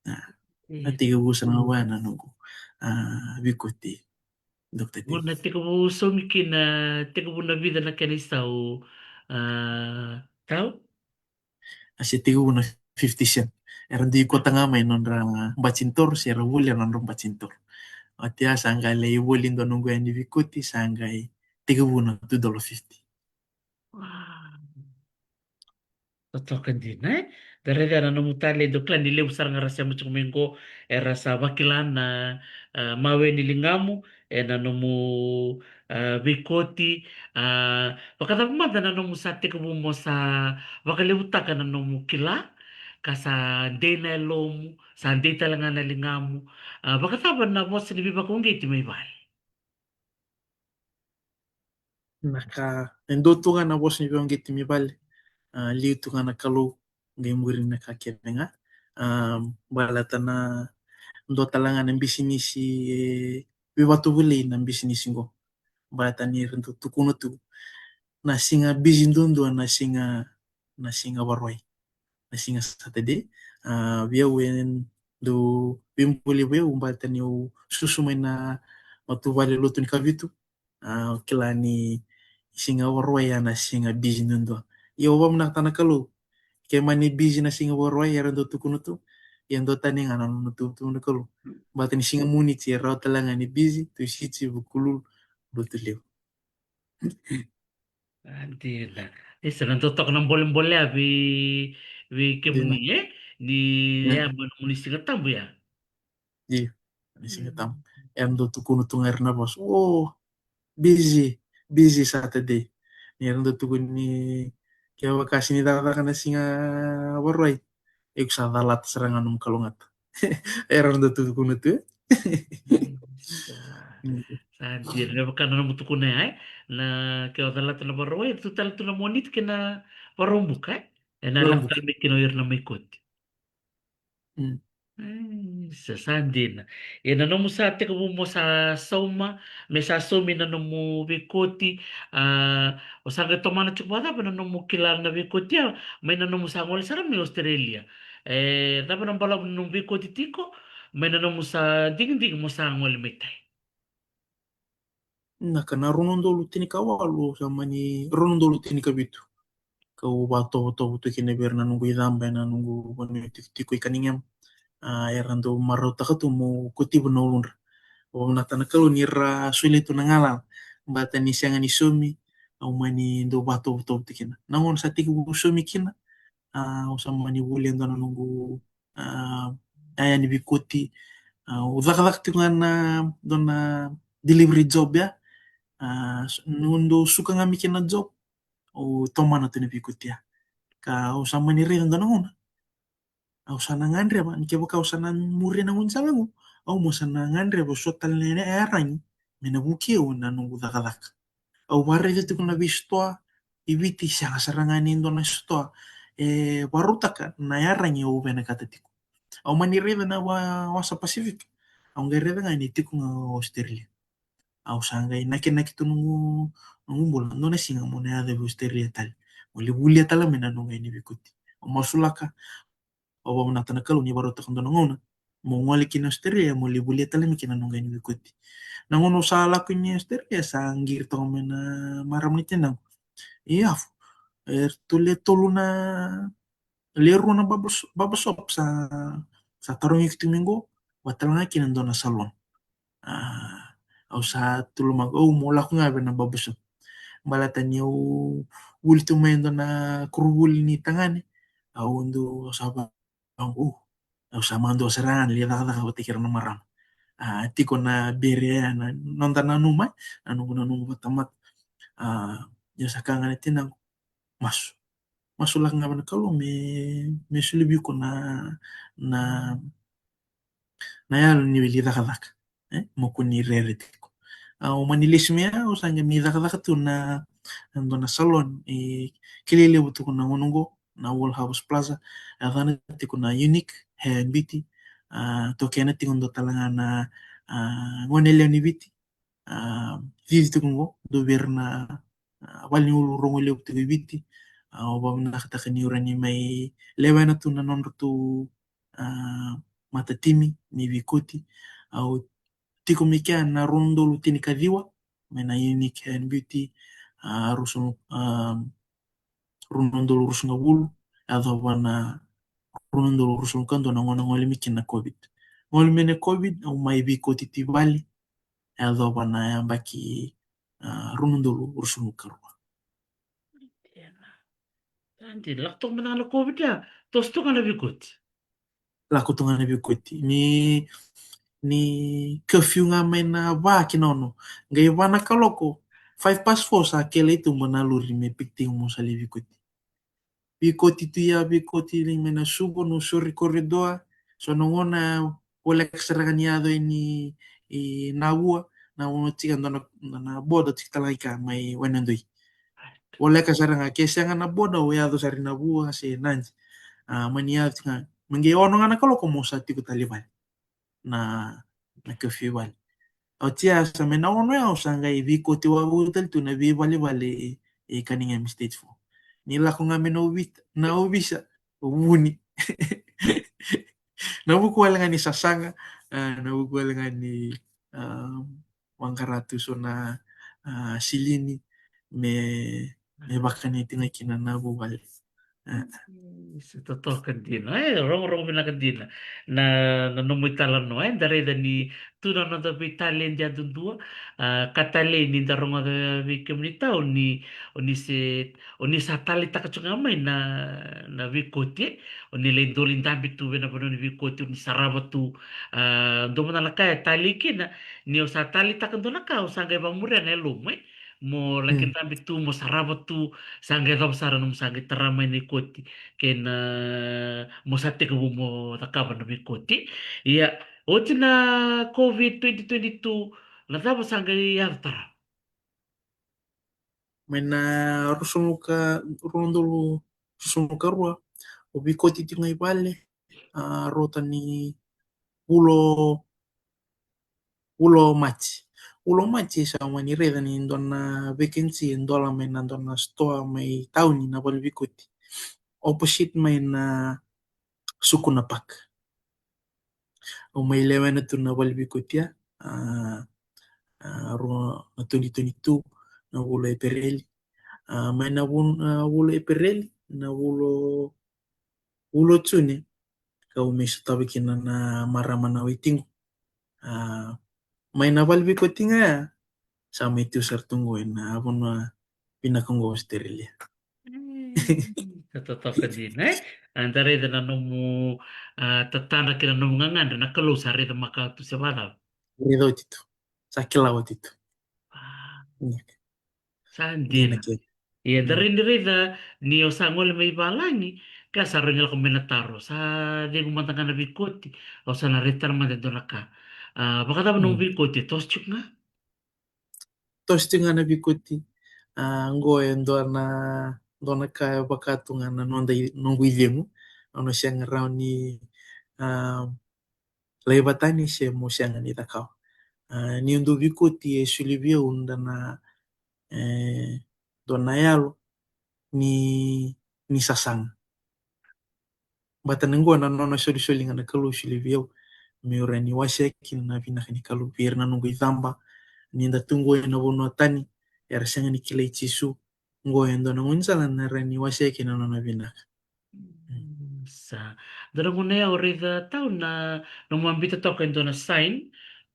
A, na tekivu sa na vaya na noqu, a, veikoti. Doctor David. Na tekivu somi kina, tekivu na vica na kena isau, a, tau? A, se tekivu na fifty cent. Era dui kota ga mai nodra batinitoro, se ra voli ena nodra batinitoro. Oti ya sa qai lai voli dua noqu yani veikoti, sa qai tekivu na two dollar fifty. Wow. Totoka dina, e? Da raica na nomu taledi, au kila ni levu sara ga ra sema tiko mai qo, era sa vakila na, a, mawe ni ligamu, ena nomu, a, veikoti, a, vakacava mada na nomu sa tekivu mo sa vakalevutaka na nomu kila, ka sa dei na yalomu, sa dei tale ga na ligamu. A, vakacava na vosa ni veivakauqeti mai vale? Na ka e dua tu ga na vosa ni veivakauqeti mai vale. A, liu tu ga na Kalou, qai muri na ka kece ga. A, baleta na dua tale ga na bisinisi, e, veivatuvalei na bisinisi qo. Baleta ni ra dau tukuna tu na siga busy duadua na siga, na siga Vakarauwai, na siga Saturday. A, vei au e dau veibuli vei au baleta niu susu mai na matavuvale lotu ni Kavitu. A, au kila ni siga Vakarauwai ya na siga busy duadua. Ia au vakavinavinaka na Kalou, ke mani busy na siga Vakarauwai era dau tukuna tu, ia dua tani ga na nona tuvatuva na Kalou. Baleta ni siga Moniti e rawa tale ga ni busy, Tuisiti, Vukelulu, Lotulevu. A, dina. E sa na dau toka na bolebole a vei, vei kemuni, e? Ni ya ma nomuni Siga Tabu ya. Io, ni Siga Tabu. Era dau tukuna tu ga era na vosa, o, busy, busy Saturday. Ni era dau tukuni, kevaka se ni cakacaka na siga Vakarauwai, iko sa calata sara ga nomu kalougata. Era dau tukuna tu, e? Sa dina, me vaka na nomu tukuna ya, e? Na ke o calata na Vakarauwai, tu tale tu na Moniti kei na Vakaraubuka, e? E na lako tale mai kina o ira na mai koti. Sa, sa dina. E na nomu sa tekivu mo sa sauma, me sa saumi na nomu veikoti, a, o sa qai tomana tiko vakacava na nomu kila na veikoti ya mai na nomu sa gole sara mai Australia? E cava na balavu na nomu veikoti tiko mai na nomu sa digidigi mo sa gole mai tai? Na ka na rua na udolu tinikawalu, sa mani rua na udolu tinikavitu. Kau vakatovotovo tu kina vei ira na noqu icaba ena noqu vanua tikotiko i Cunningham. A, era dau marautaka tu mo kotiva na uludra. Au vakavinavinaka na Kalou ni ra solia tu na galala. Baleta ni sega ni saumi, au mani dau vakatovotovo tu kina. Na gauna sa tekivu saumi kina, a, au sa mani volia e dua na noqu, a, yaya ni veikoti. A, au cakacaka tiko ga na dua na delivery job ya. A, s-, niu dau suka ga mai kina na job, au tomana tu na veikoti ya. Ka au sa mani raica dua na gauna, au sa na gadreva, ni kevaka au sa na muria na gaunisala qo, au mo sa na gadreva so tale na iyaragi me na vukei au na noqu cakacaka. Au vakaraica tiko na veisitoa i Viti, sega sara ga ni dua na sitoa e vakarautaka na iyaragi au vinakata tiko. Au mani raica na wa-, wasa Pasifika, au qai raica ga ni tiko ga o Australia. Au sa qai nakinaki tu noqu, noqu bula, dua na siga mo na yaco vei Australia tale, mo lai volia tale mai na noqu yaya ni veikoti. Au masulaka, au vakavinavinaka na Kalou ni vakarautaka dua na gauna mo gole kina Australia mo lai volia tale mai kina noqu yaya ni veikoti. Na gauna au sa lako kina Australia, sa qiri toka mai na marama ni tinaqu, e Afu, eratou le tolu na, le rua na barber sh-, barber shop sa, sa tarogi iko tu mai qo, vata tale ga kina dua na salon. A, au sa tolomaka, au mo lako ga vei na barber shop. Baleta niu vuli tu mai e dua na koronivuli ni tagane, au dau, au sa va-, au, au sa madua sara ga ni lai cakacaka vata kei ira na marama. A, tiko na bere ya na noda nanuma, na noqu nanuma vakatamata. A, ia sa kaya ga na tinaqu, masu. Masulaka ga vua na Kalou me, me solia vei iko na, na, na yalo ni lai cakacaka, e, mo kua ni rere tiko. A, au mani lesu mai ya, au sa qai mai cakacaka tu na, na dua na salon e kilai levu tiko na gauna qo, na World Harvest Plaza. E yacana tiko na Unique Hair and Beauty. A, tokena tiko dua tale ga na, a, gone yalewa ni Viti, a, cici tiko qo, dua vei ira na, a, vale ni ulu rogo levu tiko i Viti. A, au vakavinavinakataka niu rawa ni mai lewena tu na nodratou, a, matatimi ni veikoti. Au tiko mai kea na rua na udolu tinikaciwa mai na Unique Hair and Beauty, a, rusu, a, rua na udolu ruasagavulu, yacova na rua na udolu ruasagavulu ka dua na gauna gole mai kina na COVID. Gole mai na COVID, au mai veikoti tu i vale, yacova na yabaki, a, rua na udolu ruasagavulu ka rua. Sa dina, lako toka mai na COVID ya, toso toka na veikoti. Lako tu ga na veikoti. Ni, ni curfew ga mai na va ki na ono. Qai va na kaloko, five past four sa kelai tu mai na lori me pick tiko mo sa lai veikoti. veikoti tu ya, veikoti mai na Suva, Nausori corridor. So na gauna voleka sara ga ni yaco i ni, i Navua, na gauna tiko dua na, na, na border tiko tale ga i ka mai Wainadoi. Voleka sara ga ke sega na border o yaco sara i Navua se Nadi. A, mani yaco tiko ga, me qai ono ga na kaloko mo sa tiko tale i vale. Na, na curfew vale. Oti ya sa mai na ono ya o sa qai veikoti wavoki tale tu na veivalevale i, i Kanigami Stage Four. Ni lako ga mai na ovit-, na ovisa, o vuni. Na vuku wale ga ni sasaga, a, na vuku wale ga ni, a, vaqara tu so na, a, silini me, me vakani tiko ga kina na vuvale. A. Isa, totoka dina. E, rogorogo vinaka dina. Na, na nomu italanoa, e, da raica ni tu na noda veitaledi yadudua, a, ka talei ni da rogoca vei kemuni tau ni, o ni se, o ni sa taleitaka tu ga mai na, na veikoti, e. O ni lai doli dabe tu vei na vanua ni veikoti, o ni sarava tu, a, dua mada na ka e talei kina, ni o sa taleitaka dua na ka, o sa qai vamuria na yalomu, e. Mo laki dabe tu, mo sarava tu, sa qai cava sara nomu sa qai tara mai na ikoti, kei na mo sa tekivu mo cakava na veikoti. Ia, oti na COVID twenty twenty-two, na cava sa qai yaco tara? Mai na ruasagavulu ka, rua na udolu ruasagavulu ka rua, o veikoti tiko ga i vale, a, rauta ni vula o, vula o Maji. Vula o Maji sa mani raica ni dua na vacancy e dola mai na dua na sitoa mai tauni na valeveikoti. Opposite mai na Sukuna Park. Au mai lewena tu na valeveikoti ya, a, a, rua na twenty twenty-two, na vula o Epereli. A, mai na vu-, a, vula o Epereli, na vula o, vula o June, kau mai sotava kina na marama na waiqu. A, mai na valeveikoti ga ya, sa mai tu sara tu qo ena vanua vinaka qo Australia. Mm, sa totoka dina, e? A, da raica na nomu, a, tatadra kei na nomu gagadre, na Kalou sa raica maka tu se vacava? Raica oti tu. Sa kila oti tu. A. Mm. Sa dina. Dina ke. Ia, da, mm, rai ni raica ni o sa gole mai valagi, ka sa rawa ni lako mai na taro. Sa cegu mada ga na veikoti, o sa na raica tale mada e dua na ka. A, vakacava nomu, mm, veikoti, e toso tiko ga? Toso tiko ga na veikoti. A, qo e dua na, dua na ka e vaka tu ga na noda i-, noqu icegu. Au na sega rawa ni, a, laiva tani se mo sega ni cakava. A, niu dau veikoti e soli vei au dua na, e, dua na yalo ni, ni sasaga. Baleta ni qo na nona solisoli ga na Kalou e soli vei au, meu rawa ni wasea kina na vinaka ni Kalou vei ira na noqu icaba. Ni da tu qo ena vanua tani, era sega ni kilai Jisu, qo e dua na gaunisala na rawa ni wasea kina na nona vinaka. Mm, sa. Dua na gauna ya o raica tau na, nomu a biuta toka e dua na sign,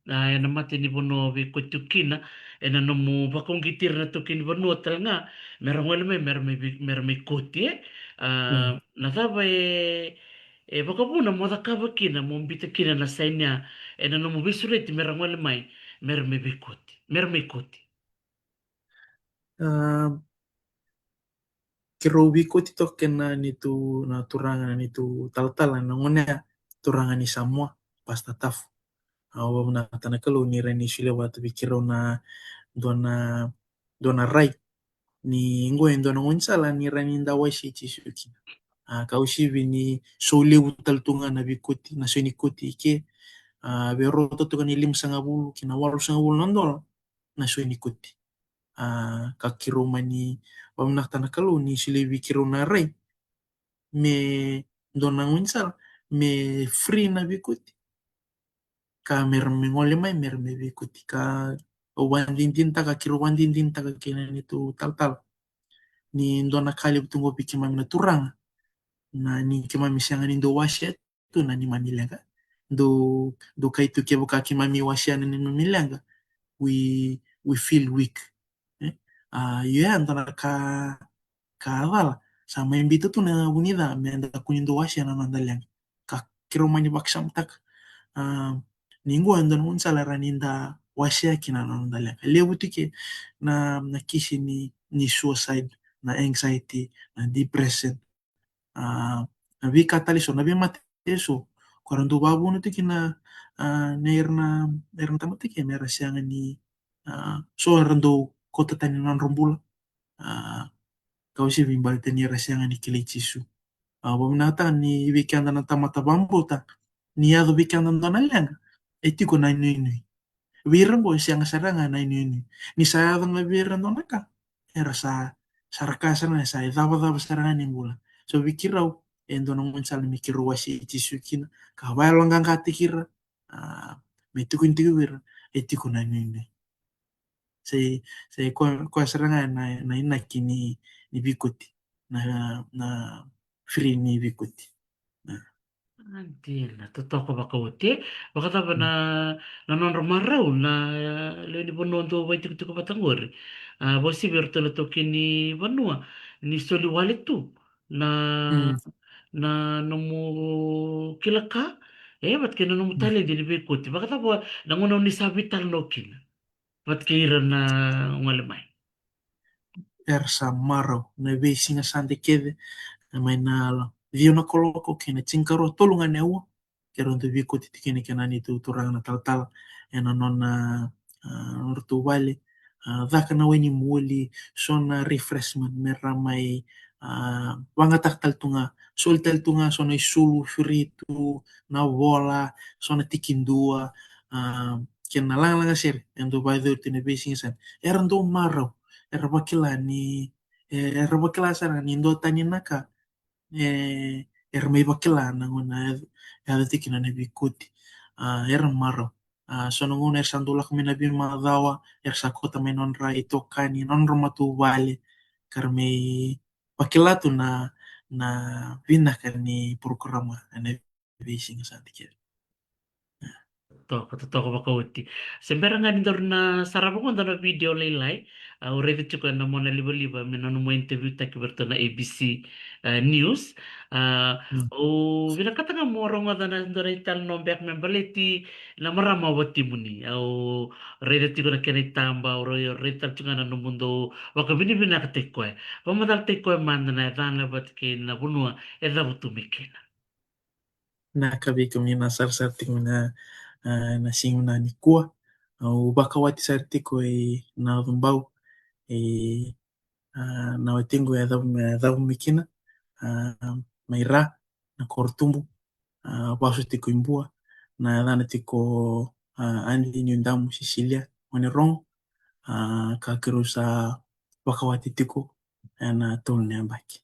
a, ena mata ni vanua o veikoti tu kina, ena nomu vakauqeti ira na taukei ni vanua tale ga, mera gole mai, mera mai vei-, mera mai koti, e? A, mm, na cava e, e vakavuna mo cakava kina, mo biuta kina na sign ya, ena nomu veisureti mera gole mai, mera mai veikoti, mera mai koti? A, keirau veikoti toka kei na neitou, na turaga, na neitou talatala, na gone ya, turaga ni Samoa, Pastor Tafu. Au vakavinavinaka na Kalou ni rawa ni solia vata vei keirau na dua na, dua na rai. Ni qo e dua na gaunisala ni rawa ni da wasei Jisu kina. A, ka uasivi ni so levu tale tu ga na veikoti, na so ni koti i ke, a, veirauta tu ga ni limasagavulu ki na walusagavulu na dola na so ni koti. A, ka keirau mani vakavinavinaka na Kalou ni solia vei keirau na rai me dua na gaunisala me free na veikoti. Ka mera mai gole mai, mera mai veikoti. Ka au vakadinadinataka, keirau vakadinadinataka kei na neitou talatala ni dua na ka levu tu qo vei keimami na turaga, na ni keimami sega ni dau wasea tu na neimami leqa. Dau, dau kai tu kevaka keimami wasea na neimami leqa, we, we feel weak. E? A, io ya dua na ka, ka cala. Sa mai biuta tu na vunica me da kua ni dau wasea na noda leqa. Ka keirau mani vakasamataka, a, ni qo e dua na gaunisala rawa ni da wasea kina na noda leqa. Levu tu ke na, na kisi ni, ni suicide, na anxiety, na depression. A, na veika tale eso, na veimate eso, ko era dau vakavuna tu kina, a, na ira na, ira na tamata kece me ra sega ni, a, so era dau kauta tani na nodra bula. A, ka uasivi baleta ni ra sega ni kilai Jisu. A, vavinakataka ni vei keda na tamata vakabauta, ni yaco vei keda dua na leqa, e tiko na inuinui. Vei ira qo e sega sara ga na inuinui. Ni sa yaco ga vei ira dua na ka, era sa, sa ra kaya sara ga, sa icavacava sara ga ni bula. So vei keirau, e dua na gaunisala me keirau wasei Jisu kina, ka vakayaloqaqataki ira, a, me tukuni tiko vei ira, e tiko na inuinui. Sa i, sa i koya, koya sara ga na, na inaki ni, ni veikoti, na, na free ni veikoti. A. A, dina, totoka vakaoti, e. Vakacava na, na nodra marau na lewe ni vanua dou vakaitikotiko vata qori? A, vakauasivi iratou na taukei ni vanua, ni soli wale tu na, na nomu kila ka, e, vata kei na nomu taledi ni veikoti. Vakacava na gauna ni sa veitalanoa kina vata kei ira na gole mai? Era sa marau na veisiga Sade kece, mai na ciwa na kaloko kei na tinikarua, tolu ga na aua, keirau dau veikoti tiko kina kei na neitou turaga na talatala ena nona, a, nodratou vale, a, caka na wai ni moli, so na refreshment me ra mai, a, vagataka tale tu ga, soli tale tu ga so na isulu, firitu, na vola, so na tikidua, a, kei na lagalaga sere e dau vakayacori tu na veisiga Sade. Era dau marau, era vakila ni, e, era vakila sara ni duatani na ka, e, era mai vakila na gauna e yaco tiko kina na veikoti. A, era marau. A, so na gauna era sa dau lako mai na veimacawa, era sa kauta mai nodra itokani, nodra matavuvale, ka ra mai vakila tu na, na vinaka ni porokaramu ena veisiga Sade kece. Totoka, totoka vakaoti. Se bera ga ni daru na sarava qo dua na video lailai, a, au raica tiko ena mona livaliva me na nomu interview taki vei iratou na A B C, a, News. A, au vinakata ga mo rogoca na dua na italanoa beka me baleti na marama o watimuni. Au raica tiko na kena itaba, au rai-, au raica tale tiko ga na nomudou vakavinavinakataki koya. Vakamacalataki koya mada na yacana vata kei na vanua e cavutu mai kina. Na ka vei kemuni na sarasara tiko mai na, a, na siga vinaka nikua. Au vakawati sara tiko i Nawacu Bau, i, a, na watiqu e cavu, e cavu mai kina, a, mai Ra, na Korotubu, a, vasu tiko i Bua, na yacana tiko, a, Anli Niudamu Sisilia Wanerogo, a, ka keirau sa vakawati tiko ena tolu na yabaki.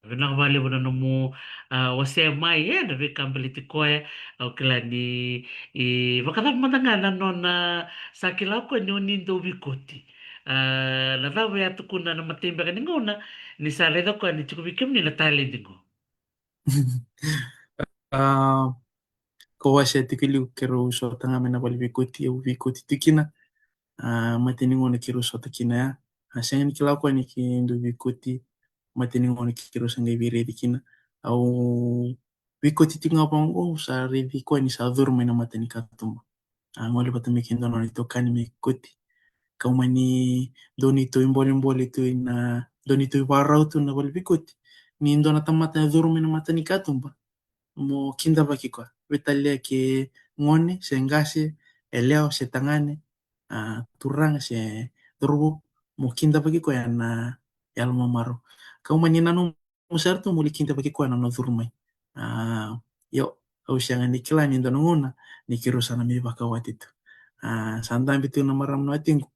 Vinaka vakalevu na nomu, a, wasea mai, e, na veika baleti koya. Au kila ni, e, vakacava mada ga na nona sa kila o koya ni o ni dau veikoti. A, na cava e a tukuna na imatai beka ni gauna ni sa raica o koya ni tiko vei kemuni na taledi qo? A, ko wasea tiko e liu keirau sota ga mai na vale ni veikoti, au veikoti tiko kina. A, imatai ni gauna keirau sota kina ya, a, sega ni kila o koya ni keirau veikoti. Imatai ni gauna keirau sa qai veiraici kina, au veikoti tiko ga vaqo, au sa raici koya ni sa curu mai na mata ni katuba. A, gole vata mai kei dua na nona itokani me koti. Kau mani dua neitou ibolebole tu ina, dua neitou ivakarau tu na vale ni veikoti, ni dua na tamata e curu mai na mata ni katuba, mo kidavaki koya. Veitalia ke gone se qase, yalewa se tagane, a, turaga se cauravou, mo kidavaki koya ena yalo mamarau. Kau mani nanuma sara tu mo lai kidavaki koya na nona curu mai. A, io, au sega ni kila ni dua na gauna ni keirau sa na mai vakawati tu. A, sa dabe tu na marama na watiqu,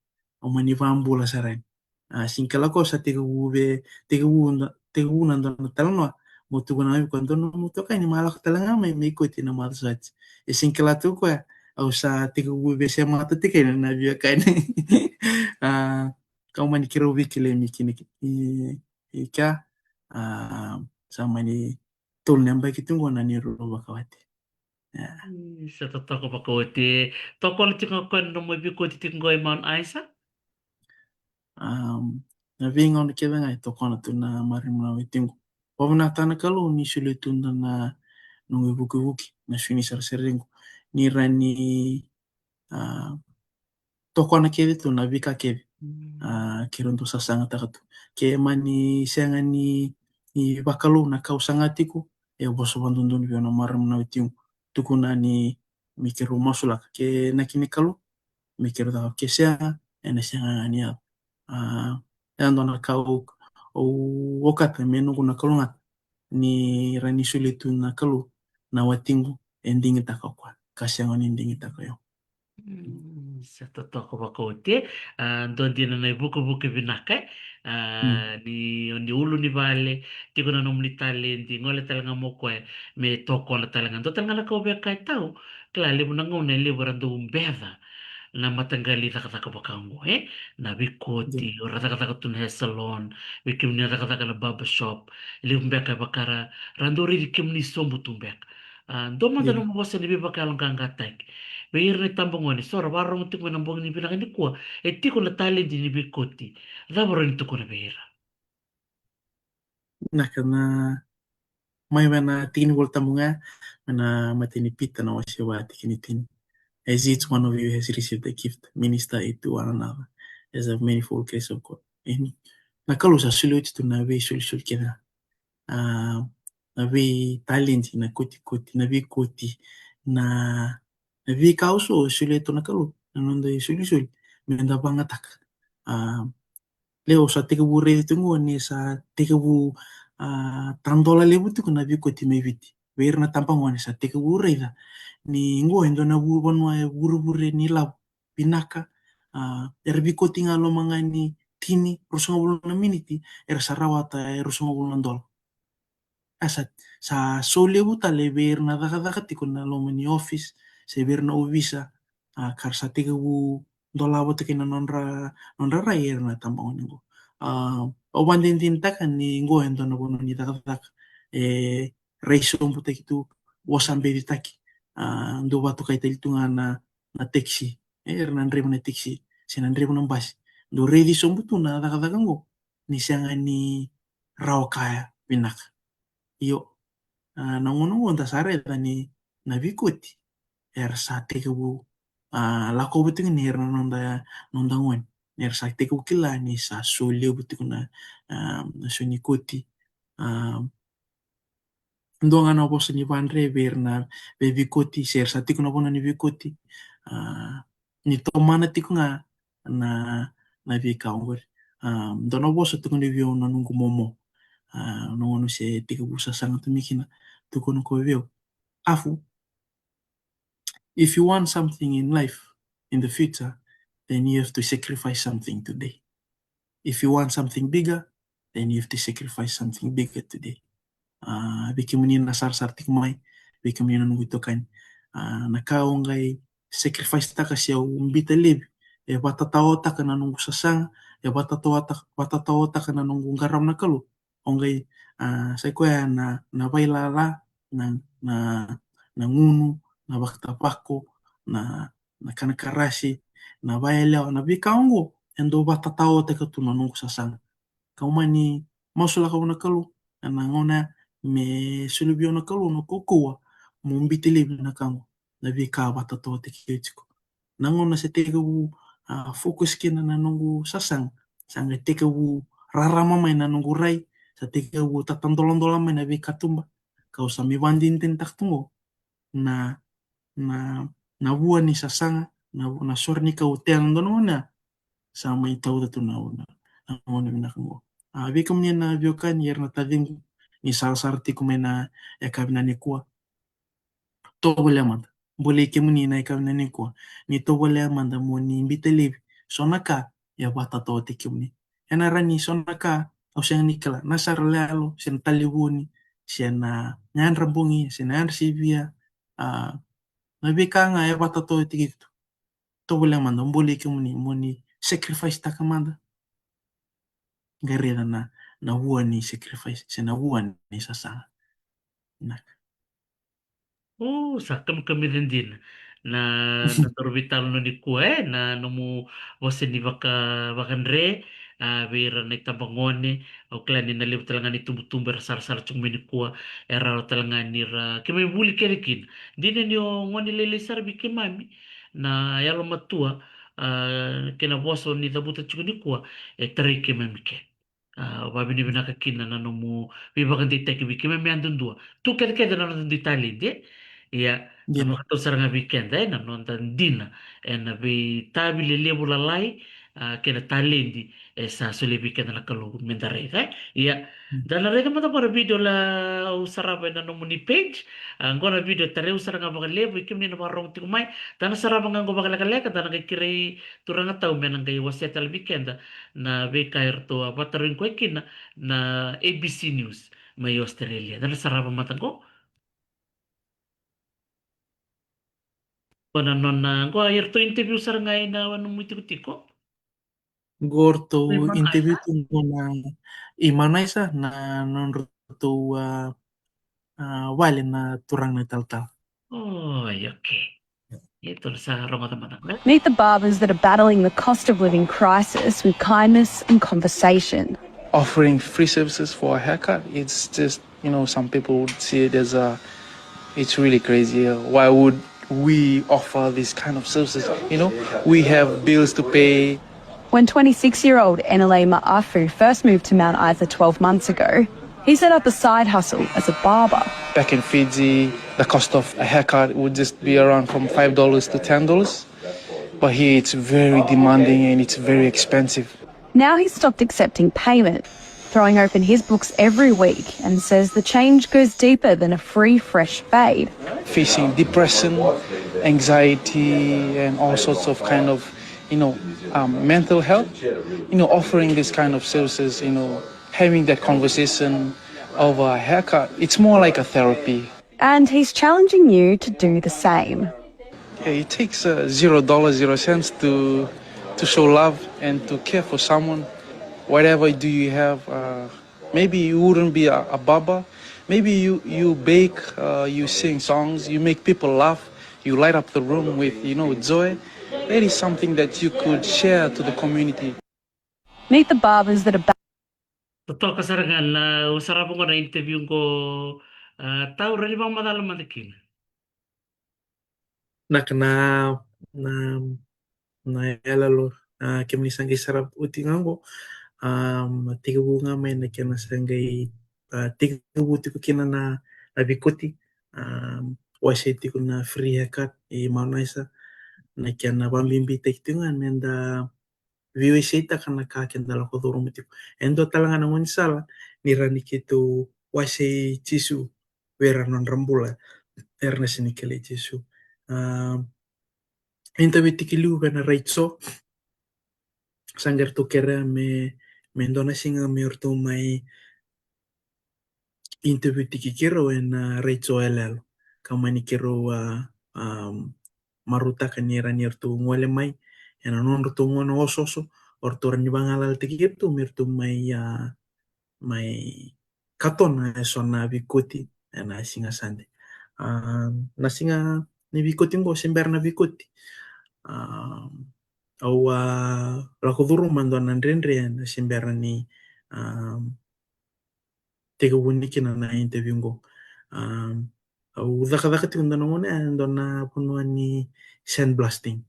au mani vakabula sara yani. A, sega ni kila o koya sa tekivu vei, tekivu na, tekivu na dua na talanoa, mo tukuna mai o koya, dua na nomu itokani me lako tale ga mai me koti ena macawa sa oti. E sega ni kila tu o koya, au sa tekivu veisemata tiko yani na veiwekani. A, kau mani keirau veikilai mai kina i, i kea, a, sa mani tolu na yabaki tu qo na neirau vakawati. Ia. Io, sa totoka vakaoti. Tokona tiko ga o koya na nomu veikoti tiko qo e Mount Isa? Am, na veigauna kece ga e tokona tu na marama na watiqu. Vakavinavinaka na Kalou ni solia tu na noqu ivukivuki, na sui ni sarasarequ, ni rawa ni, a, tokona kece tu na veika kece. Mm. A, keirau dau sasagataka tu. Ke mani sega ni, ni vakalou na ka au saga tiko, e vosa vadodonu vei au na marama na watiqu. Tukuna ni me keirau masulaka. Ke na kini Kalou, me keirau caka. Ke sega, ena sega ga ni yaco. A, e dua na ka au, au okata me noqu na kalougata ni ra ni solia tu na Kalou na watiqu, e digitaka o koya ka sega ni digitaka o yau. Mm, sa totoka vakaoti, e. A, dua dina na ivukevuke vinaka, e. A, ni, ni ulu ni vale, tiko na nomuni taledi, gole tale ga mo koya, me tokona tale ga. Dua tale ga na ka au via kaya tau, kila levu na gauna e levu era dau beca na mataqali cakacaka vaka oqo, e? Na veikoti, o ra cakacaka tu na hair salon, vei kemuni na cakacaka na barber shop, e levu beka e vaka ra, ra dau raici kemuni sobu tu beka. A, dua mada nomu vosa ni veivakayaloqaqataki vei ira na itabagone, so ra vakarorogo tiko mai na bogi ni vinaka nikua, e tiko na taledi ni veikoti. Cava rawa ni tukuna vei ira? Vinaka, na mai vei na tiki ni Volatabu ga, mai na imatai ni Pita na wase va, tikina e tini. As each one of you has received a gift, minister it to one another as a manifold grace of God. E, na Kalou sa solia oti tu na veisolisoli kece ga. A, na veitaledi, na kotikoti, na veikoti, na, na veika eso e solia tu na Kalou, na noda isolisoli, me da vagataka. A, levu sa tekivu raica tiko oqo ni sa tekivu, a, tadola levu tiko na veikoti mai Viti. Vei ira na tabagone sa tekivu raica ni oqo e dua na vu-, vanua e vurevure ni lavo vinaka, a, era veikoti ga loma ga ni tini, ruasagavulu na miniti, era sa rawata e ruasagavulu na dola. A sa, sa so levu tale vei ira na cakacaka tiko na loma ni office, se vei ira na ovisa, a, ka ra sa tekivu dolava tiko na nodra, nodra rai era na tabagone oqo. A, au vakadinadinataka ni oqo e dua na vanua ni cakacaka e rai sobutaki tu, vosa becitaki, a, dau vakatokai tale tu ga na, na taxi, e, era na draiva na taxi se na draiva na basi. Dau raici sobu tu na cakacaka oqo ni sega ni rawa kaya vinaka. Io, a, na gauna oqo da sa raica ni na veikoti era sa tekivu, a, lakova tiko ni ira na noda, noda gone, ni ra sa tekivu kila ni sa so levu tiko na, a, na so ni koti. A, dua ga na vosa ni vadre vei ira na veiveikoti se ra sa tiko na vanua ni veikoti, a, ni tomana tiko ga na, na veika oqori. A, dua na vosa tukuni vei au na noqu momo, a, na gauna se tekivu sasaga tu mai kina, tukuna o koya vei au: Afu, if you want something in life, in the future, then you have to sacrifice something today. If you want something bigger, then you have to sacrifice something bigger today. A, vei kemuni na sarasara tiko mai, vei kemuni na noqu itokani, a, na ka o qai sacrifice-taka se o bita laivi, e vatataotaka na noqu sasaga, e vatataotaka, vatataotaka na noqu qarava na Kalou. O qai, a, sai koya na, na vailala, na, na, na gunu, na vakatavako, na, na kanakarasi, na vayalewa, na veika oqo e dau vatataotaka tu na noqu sasaga. Kau mani masulaka vua na Kalou ena gauna me soli vei au na Kalou na kaukauwa mo bita laivi na ka oqo, na veika vatataotaki au tiko. Na gauna sa tekivu, a, focus kina na noqu sasaga, sa qai tekivu rarama mai na noqu rai, sa tekivu tatadoladola mai na veikatuba. Kau sa mai vakadinadinataka tu oqo na, na, na vua ni sasaga, na, na sore ni kau tea na dua na gauna, sa mai tauca tu na, na, na gauna vinaka oqo. A, vei kemuni na veiwekani, ira na taciqu, ni sarasara tiko mai na yakavi nikua, tovolea mada. Bolei kemuni na yakavi nikua, ni tovolea mada mo ni bita laivi so na ka e vatataotaki kemuni. Ena rawa ni so na ka au sega ni kila, na sara lalo, se na talevoni, se na yadra bogi, se na yadra sivia, a, na veika ga e vatataotaki iko tu. Tovolea mada, bolei kemuni mo ni sacrifice-taka mada. Qai raica na, na vua ni sacrifice se na vua ni sasaga. Vinaka. O, sa kamikamica dina na, na nodaru veitalanoa nikua, e, na nomu vosa ni vaka, vakadre, a, vei ira na itabagone. Au kila ni na levu tale ga na itubutubu era sarasara tiko mai nikua, e rawa tale ga ni ra, keimami vuli kece kina. Dina ni o gone lailai sara vei keimami na yalomatua, a, kei na vosa o ni cavuta tiko nikua, e tarai keimami ke. A, vakavinavinaka kina na nomu veivakadeitaki vei keimami yadudua. Tu kecekece na noda dui taledi, e? Ia, na vakatau sara ga vei keda, e, na noda dina, e, na veitavi lelevu lalai, a, kei na taledi, e sa solia vei keda na Kalou me da raica, e? Ia, da na raica mada qo na video la au sarava ena nomuni page. A, qo na video tarai au sara ga vakalevu, e kemuni na vakarogo tiko mai. Da na sarava ga qo vakalekaleka, da na qai kerei turaga tau me na qai wasea tale vei keda na veika eratou a vakatarogi koya kina na A B C News mai Australia. Da na sarava mada qo. Qo na nona, qo eratou interview sara ga ina nomu itikotiko. Qo ratou interview tu qo na i Mount Isa na nodratou, a, a, vale na turaga na italatala. Oi, okay. Ia, tou sa rogoca mada qo. Meet the barbers that are battling the cost of living crisis with kindness and conversation. Offering free services for a haircut, it's just, you know, some people would see it as a, it's really crazy. Uh, why would we offer this kind of services? You know, we have bills to pay. When twenty-six-year-old Enele Maafu first moved to Mount Isa twelve months ago, he set up a side hustle as a barber. Back in Fiji, the cost of a haircut would just be around from five dollars to ten dollars. But here it's very demanding and it's very expensive. Now he's stopped accepting payment, throwing open his books every week, and says the change goes deeper than a free fresh fade. Facing depression, anxiety, and all sorts of kind of, you know, um, mental health, you know, offering this kind of services, you know, having that conversation over a haircut, it's more like a therapy. And he's challenging you to do the same. Yeah, it takes, uh, zero dollars, zero cents to, to show love and to care for someone. Whatever do you have, uh, maybe you wouldn't be a, a barber. Maybe you, you bake, uh, you sing songs, you make people laugh, you light up the room with, you know, joy. That is something that you could share to the community. Meet the barbers that are ba- Totoka sara ga na, au sarava qo na interview qo, a, tau, rawa ni vakamacala mada kina. Na ka na, na, na yaloyalo, a, kemuni sa qai sarava oti ga qo, a, tekivu ga mai na kena sa qai, a, tekivu tiko kina na, na veikoti, a, wasei tiko na free haircut i Mount Isa, na kena vakabibitaki tiko ga me da veiwaseitaka na ka keda lako curuma tiko. E dua tale ga na gaunisala ni rawa ni keitou wasei Jisu vei ira na nodra bula era na sega ni kilai Jisu. A, interview tiko liu vei na Raijo. Sa qai ratou kerea me, me dua na siga me ratou mai interview tiko keirau ena Raijo Yaloyalo. Ka mani keirau, a, a, marautaka ni rawa ni ratou gole mai ena nodratou gauna osooso, o ratou rawa ni vagalalataki iratou me ratou mai, a, mai katona eso na veikoti ena siga Sade. A, na siga ni veikoti qo, se bera na veikoti, a, au a lako curuma dua na dredre ena se bera ni, a, tekivuni kina na interview qo. A, au cakacaka tiko dua na gauna, e dua na vanua ni sandblasting.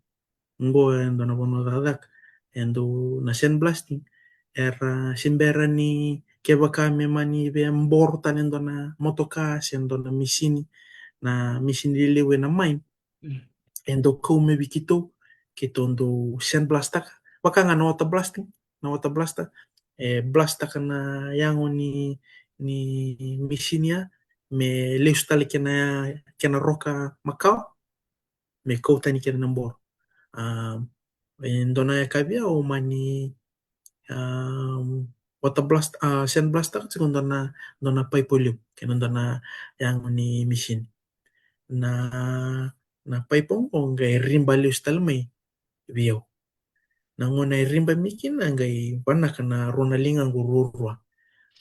Qo e dua na vanua cakacaka. E dua na sandblasting era se bera ni, kevaka me mani via boro tale e dua na motoka se dua na misini, na misini lelevu ena mine, e dau kau mai vei keitou, keitou dau sandblastaka. Vaka ga na water blasting, na water blaster, e blastaka na yago ni, ni misini ya, me lesu tale kena, kena roka makawa, me kau tani kina na boro. A, e dua na yakavi au mani, a, water blast, a, sandblastaka tiko dua na, dua na paipo levu kei na dua na yago ni misini. Na, na paipo qo qai riba lesu tale mai vei au. Na gauna e riba mai kina qai vanaka na rua na ligaqu ruarua.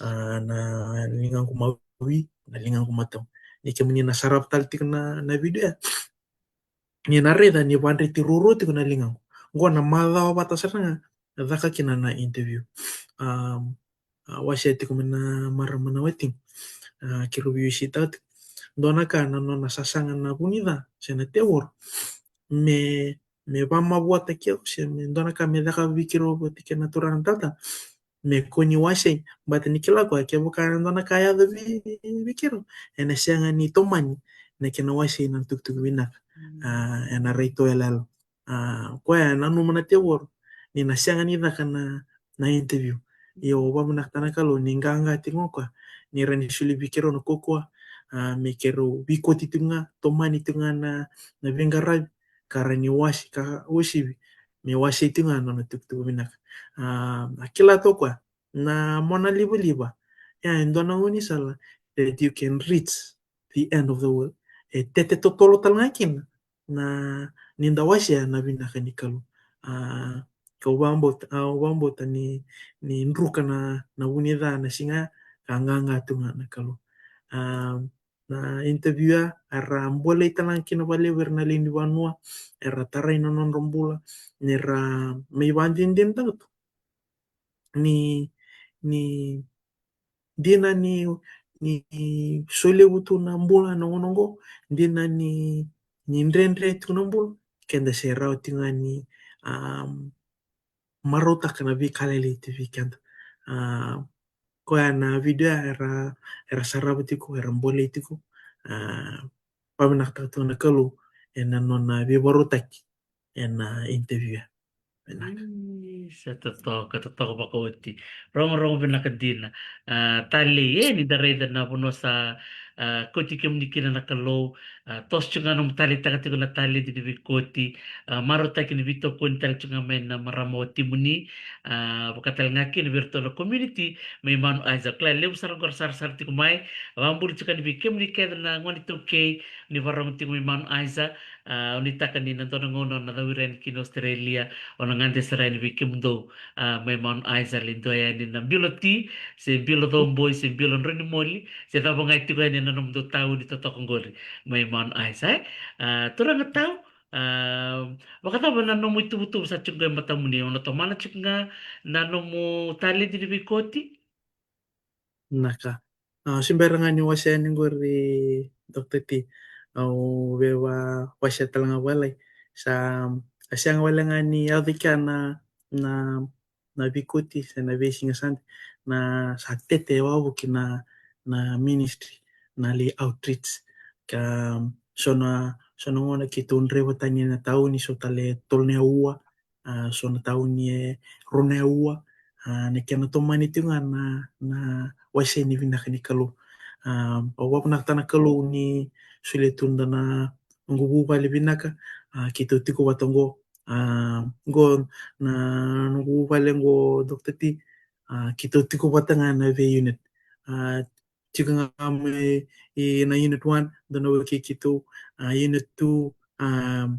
A, na ligaqu mawi, na ligaqu matau. Ni kemuni na sarava tale tiko na, na video ya, ni na raica ni vadreti ruarua tiko na ligaqu. Qo na macawa vata sara ga caka kina na interview. A, a, wasea tiko mai na marama na waiting. A, keirau veiwaseitaka tiko. Dua na ka na nona sasaga na vunica se na tevoro me me vamavoataki au, se me dua na ka me caka vei keirau vata kei na turaga na tata, me kua ni wasei, baleta ni kila o koya kevaka e dua na ka e yaco vei, vei keirau, ena sega ni tomani na kena wasei na tukutuku vinaka. A, ena raitayaloyalo. A, o koya e nanuma na tevoro ni na sega ni caka na, na interview. Ia au vakavinavinakataka na Kalou ni qaqa tiko ga o koya, ni rawa ni soli vei keirau na kaukauwa, a, me keirau veikoti tiko ga, tomani tiko ga na, na veiqaravi, ka rawa ni wase, ka uasivi me wasei tiko ga na nona tukutuku vinaka. A, a kila toka o koya na monalivaliva, ia e dua na gaunisala that you can reach the end of the world. E tete totolo tale ga kina na, ni da wasea na vinaka ni Kalou. A, kau vakabauta, a, au vakabauta ni, ni druka na, na vu ni ca na siga, ka qaqa tu ga na Kalou. A, na interview ya, era bolei tale ga kina vakalevu o ira na lewe ni vanua, era tarai na nodra bula, ni ra mai vakadinadinataka tu ni, ni dina ni, ni solevu tu na bula ena gauna oqo, dina ni, ni dredre tu na bula, keda se rawa tiko ga ni, am, marautaka na veika lailai tu vei keda. A, koya na video ya era, era sarava tiko, era bolei tiko. A, vakavinavinakataka tiko na Kalou ena nona veivakarautaki ena interview ya. Vinaka. Ii, sa totoka, totoka vakaoti. Rogorogo vinaka dina. A, talei, e, ni da raica na vanua sa, a, kauti kemuni kina na Kalou. A, toso tiko ga nomu taleitaka tiko na taledi ni veikoti. A, marautaki ni veitokoni tale tiko ga mai na marama watimuni. A, vaka tale ga kina vei iratou na community mai Mount Isa. Kila levu sara qo ra sarasara tiko mai. Vakabula tiko yani vei kemuni kece na gone iTaukei ni vakarorogo tiko mai Mount Isa. A, au nuitaka ni na dua na gauna o na cauri yani ki na Australia, o na gade sara yani vei kemudou, a, mai Mount Isa, lai dua yani na bilo ti, se bilo cowboy, se bilo droinimoli, se cava ga e tiko yani ena nomudou tauni totoka qori mai Mount Isa, e? A, turaga Tau, a, vakacava na nomu ituvatuva sa tiko qo e matamuni, o na tomana tiko ga na nomu taledi ni veikoti? Vinaka. A, se bera ga ni wasea yani qori, Doctor T, au via wasea tale ga vale. Sa, a sega wale ga ni yaco i kea na, na, na veikoti se na veisiga Sade, na sa tete wavoki na, na ministry, na lai outreach. Ka so na, so na gauna keitou draiva tani ena tauni, so tale tolu na aua, a, so na tauni e rua na aua, a, na kena tomani tiko ga na, na wasei ni vinaka ni Kalou. A, au vakavinavinakataka na Kalou ni solia tu na noqu vuvale vinaka, a, keitou tiko vata qo, a, qo na noqu vuvale qo, Doctor T, a, keitou tiko vata ga na vei unit. A, tiko ga mai na unit one, dua na wekei keitou, a, unit two, a,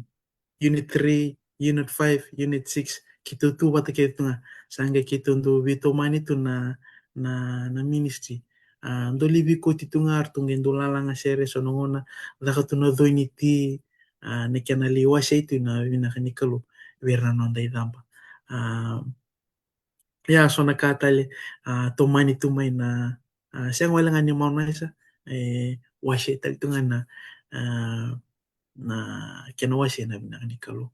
unit three, unit five, unit six, keitou tu vata keitou tu ga. Sa qai keitou dau veitomani tu na, na, na ministry. A, dau lai veikoti tu ga, ratou qai dau lalaga sere, so na gauna caka tu na coi ni ti, a, na kena lai wasei tu na vinaka ni Kalou vei ira na noda icaba. A, ia, so na ka tale, a, tomani tu mai na, a, sega wale ga ni Mount Isa, e, wasei tale tu ga na, a, na kena wasei na vinaka ni Kalou.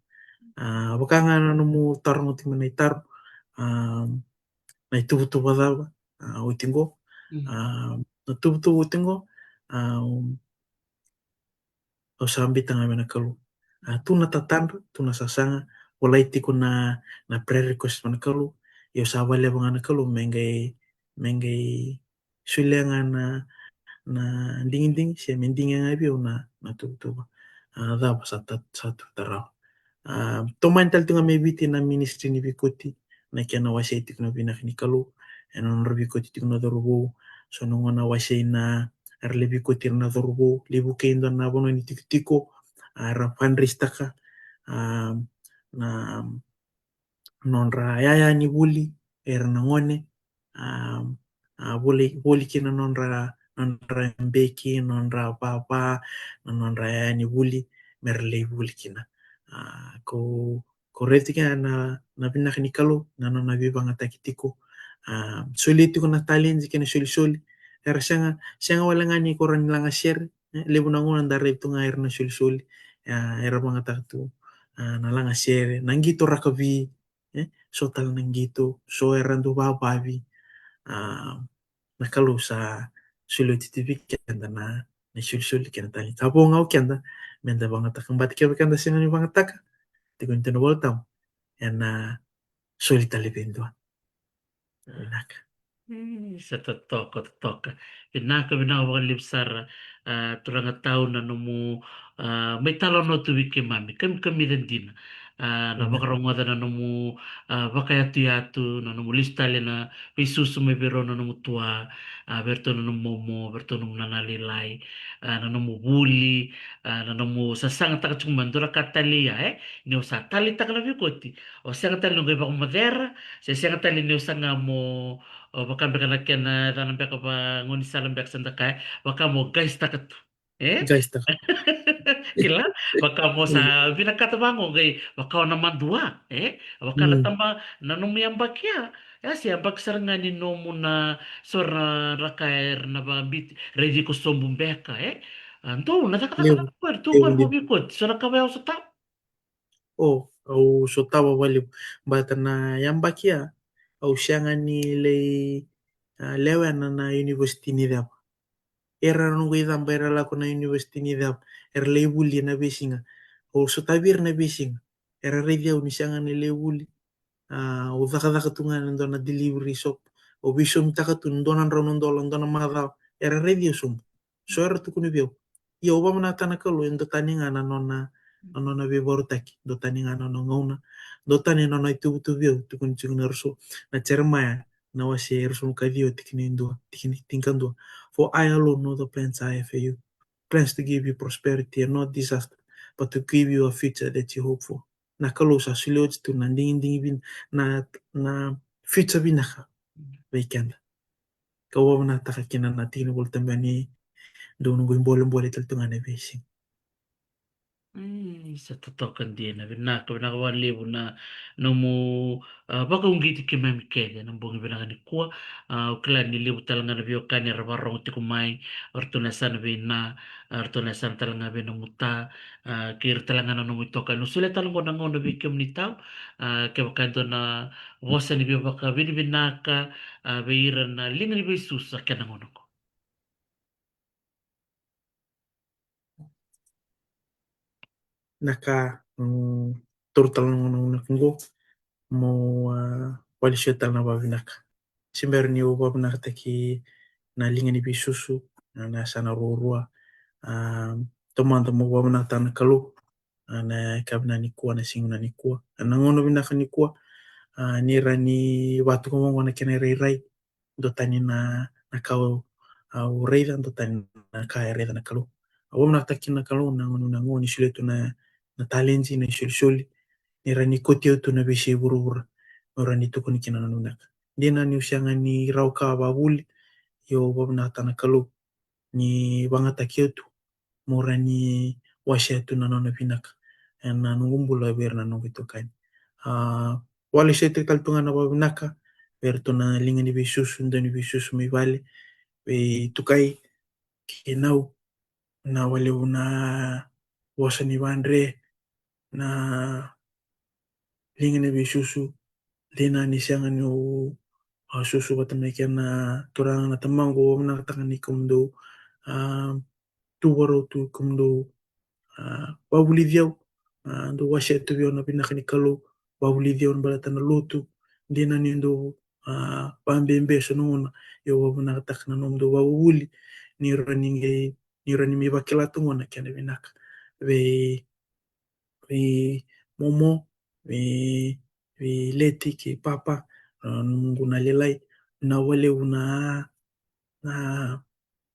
A, vaka ga na nomu taroga tiko mai na itaro, a, na ituvatuva cava, a, oti qo, a, na tuvatuva oti qo, a, au sa biuta ga vei na Kalou. A, tu na tatadra, tu na sasaga, volai tiko na, na prayer request vei na Kalou. Ia au sa valeva ga na Kalou me qai, me qai solia ga na, na digidigi, se me digia ga vei au na, na tuvatuva. A, cava sa ta, sa tu tarava. A, tomani tale tu ga mai Viti na ministry ni veikoti, na kena wasei tiko na vinaka ni Kalou ena nodra veikoti tiko na cauravou. So na gauna wasei na, era lai veikoti ira na cauravou, lai vukei e dua na vanua ni tikotiko, a, ra fundraise-taka, a, na nodra yaya ni vuli, era na gone, a, a, voli, voli kina nodra, nodra beki, nodra vava, na nodra yaya ni vuli, mera lai vuli kina. A, ko, ko raica tiko na, na vinaka ni Kalou, na nona veivagataki tiko. A, solia tiko na taledi kei na solisoli. Era sega, sega wale ga ni ko rawa ni lagasere, e, levu na gauna da raica tu ga era na solisoli, e, era vagataka tu, a, na lagasere, na qito rakavi, e, so tale na qito, so era dau vavavi, a, na Kalou sa soli oti tu vei keda na, na isolisoli kei na talenti. Sa vo ga o keda meda vagataka, but kevaka eda sega ni vagataka, tiko ni tu na iVolatabu, ena soli tale vei dua. Vinaka. E, sa totoka, totoka. Vinaka, vinaka vakalevu sara, a, turaga Tau, na nomu, a, mai talanoa tu vei keimami, kamikamica dina. A, na, mm, vakarogoca na nomu, a, vakayatuyatu, na nomu lesu tale na veisusu mai vei rau na nomu tua, a, vei ratou na nomu momo, vei ratou na nomu nana lailai, a, na nomu vuli, a, na nomu sasagataka tiko mai dua na ka tale ya, e? Ni o sa taleitaka na veikoti, o sega tale ni o qai vakamocera, se sega tale ni o saga mo, o, vaka beka na kena yacana beka vagaunisala beka se da kaya, vaka mo guys taka tu. E? Guys taka. Kila, vaka mo sa vinakata vaqo qai, vaka o na madua, e? Vaka na, mm, tama na nomu yabaki ya, ya se yabaki sara ga ni nomu na so ra, ra kaya era na vabiti, raici iko sobu beka, e? A, dou na cakacaka, levu, na ka era tu, levu, qori mo, levu, veikoti, so na ka vei au sotava. O, au sotava vakalevu. Baleta na yabaki ya, au sega ni lai, a, lewena na university ni ceva. Era noqu icaba era lako na university ni ceva, era lai vuli na veisiga. Au sotavi ira na veisiga. Era raici au ni sega ni lai vuli. A, au cakacaka tu ga ena dua na delivery shop. Au veisomitaka tu ena dua na drau na dola, dua na macawa. Era raici au sobu. So era tukuna vei au. Ia au vavinakataka na Kalou, e duatani ga na nona, na nona veivakarautaki, duatani ga na nona gauna, duatani na nona ituvatuva vei au, tukuni tiko na ruso, na Jeremaia, na wase e ruasagavulu ka ciwa, tikina e dua, tikina tinikadua. For I alone know the plans I have for you. Plans to give you prosperity and not disaster, but to give you a future that you hope for. Na Kalou sa solia oti tu na digidigi vin-, na, na future vinaka vei keda. Kau vavinakataka kina na tiki ni Volatabu ni dou noqu ibolebole tale tu ga na veisiga. Mm, sa totoka dina, vinaka, vinaka vakalevu na nomu, a, vakauqeti keimami kece na bogi vinaka nikua. A, au kila ni levu tale ga na veiwekani era vakarorogo tiko mai, o ratou na yasana vei Na, a, o ratou na yasana tale ga vei nomu ta, a, kei ira tale ga na nomu itokani. Au solia tale qo na gauna vei kemuni Tau, a, kevaka e dua na vosa ni veivakavinavinaka, a, vei ira na liga ni veisusu ena kena gauna qo. Na ka, mm, taura tale na gauna qo mo, a, wali solia tale na vakavinaka. Se bera niu vavinakataki na liga ni veisusu, na, na yasana ruarua, a, taumada mo vavinakataka na Kalou, a, na yakavi nikua, na siga nikua, a, na gauna vinaka nikua, a, ni rawa ni vatuka vaqo na kena irairai, duatani na, na ka au, au raica, duatani na ka e raica na Kalou. Au vavinakataka kina na Kalou na gauna, na gauna ni solia tu na, na talenti, na isolisoli, ni rawa ni kauti au tu na veiyasai vuravura, me rawa ni tukuni kina na nona vinaka. Dina niu sega ni rawa ka vakavuli, ia au vavinakataka na Kalou ni vagataki au tu mo rawa ni wasea tu na nona vinaka ena noqu bula vei ira na noqu itokani. A, wali solia tale tu ga na vakavinaka vei iratou na liga ni veisusu, dau ni veisusu mai vale, vei Tukai kei Nau, na walevu na vosa ni vadre, na liga ni veisusu, dina ni sega niu, a, susu vata mai kei na turaga na tamaqu, au vavinakataka ni kemudou, a, tu vakarau tu kemudou, a, vakavulici au, a, dou wasea tu vei au na vinaka ni Kalou, vakavulici au baleta na lotu, dina ni dou, a, vakabebe so na gauna, ia au vavinakataka na nomudou vakavuli, ni rawa ni qai, ni rawa ni mai vakila tu qo na kena vinaka vei, vei Momo, vei, vei Leti kei Papa, a, noqu na lailai, na walevu na, na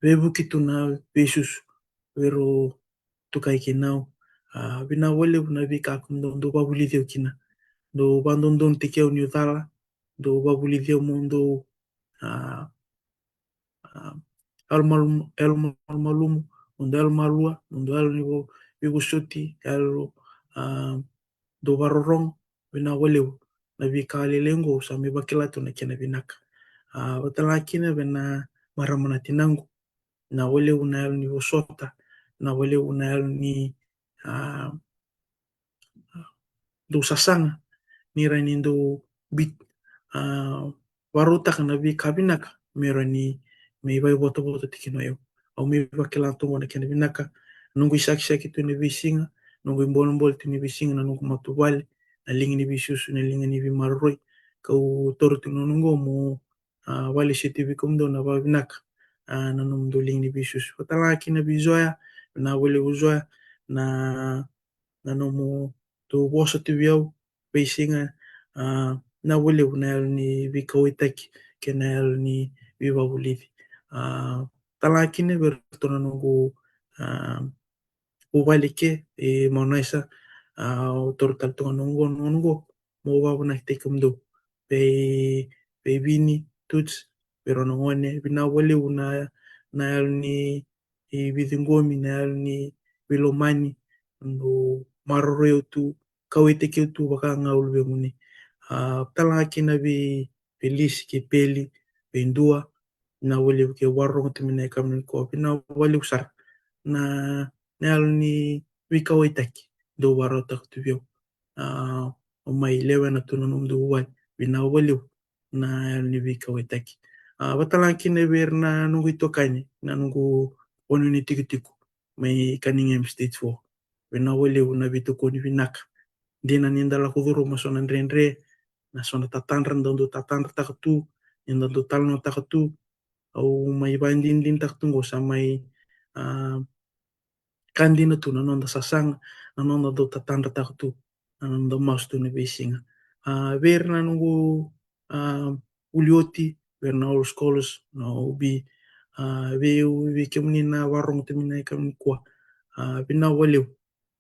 veivuke tu na veisusu vei rau Tukai kei Nau. A, vinaka walevu na veika kemudou dau vakavulici au kina. Dou vakadodonutaki au niu cala, dou vakavulici au mo dou, a, a, yalo malumu, yalo malumalumu, mo dou yalo malua, mo dou yalo ni vo-, veivosoti, yalo, a, dou vakarorogo, vinaka walevu na veika lailai qo, au sa mai vakila tu na kena vinaka. A, vata ga kina vei na marama na tinaqu, na walevu na yalo ni vosota, na walevu na yalo ni, a, dou sasaga ni rawa ni dou bit, a, varautaka na veika vinaka me rawa ni me vaivotavota tiko kina o yau. Au me vakila tu qo na kena vinaka, noqu isakisaki tu ni veisiga, noqu ibolebole tu ni veisiga, na noqu matavuvale, na liga ni veisusu, na liga ni veimaroroi. Kau taura tu na noqu mo, a, vakalesuya tu vei kemudou na vakavinaka, a, na nomudou liga ni veisusu. Vata tale ga kina vei Zoya, vinaka vakalevu Zoya, na, na nomudou vosa tu vei au, veisiga, a, vinaka vakalevu na yalo ni veikauwaitaki kei na yalo ni veivakavulici. A, tale ga kina vei iratou na noqu, a, vuvale ke, e, Mount Isa, a, au taura tale tu ga noqu, noqu, mo vakavinavinakataki kemudou. Vei, vei Vini, Tuts, vei rau na gone, vinaka vakalevu na, na yalo ni, e, veiciqomi, na yalo ni veilomani, dou maroroi au tu, kauwaitaki au tu vaka ga o luvemuni. A, tale ga kina vei, vei Lisi kei Peli, vei Dua, vinaka vakalevu ke vakarorogo tu mai na yakavi nikua, vinaka vakalevu sara na, na yalo ni veikauwaitaki dou vakarautaka tu vei au. A, au mai lewena tu na nomudou vuvale, vinaka vakalevu na yalo ni veikauwaitaki. A, vata tale ga kina vei ira na noqu itokani, na noqu vanua ni tikotiko mai Cunningham Stage Four. Vinaka vakalevu na veitokoni vinaka. Dina ni da lako curuma so na dredre, na so na tatadra da dau tatadrataka tu, ni da dau talanoataka tu. Au mai vakadinadinataka tu qo sa mai, a, ka dina tu na noda sasaga, na noda dau tatadrataka tu, na noda masu tu na veisiga. A, vei ira na noqu, a, vuli oti, vei ira na old scholars, na O B, a, vei, vei kemuni na vakarorogo tu mai na yakavi nikua. A, vinaka vakalevu,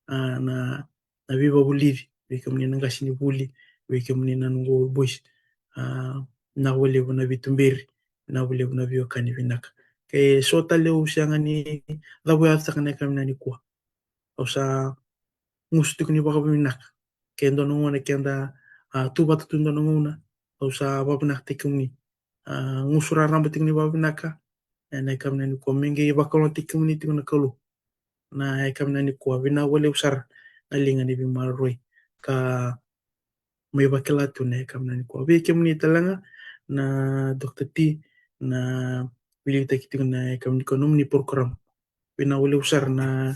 a, na, na veivakavulici, vei kemuni na qasenivuli, vei kemuni na noqu old boys. A, vinaka vakalevu na veituberi, vinaka vakalevu na veiwekani vinaka. Ke so tale au sega ni cavuyaca saka na yakavi nikua, au sa gusu tiko ni vakavinaka. Ke dua na gauna keda, a, tu vata tu dua na gauna, au sa vakavinavinakataki kemuni. A, gusu raraba tiko ni vakavinaka ena yakavi nikua, me qai vakalougatataki kemuni tiko na Kalou. Na yakavi nikua, vinaka vakalevu sara na liga ni veimaroroi ka mai vakila tu na yakavi nikua. Vei kemuni tale ga na Doctor T, na veiliutaki tiko na yakavi nikua nomuni program. Vinaka vakalevu sara na,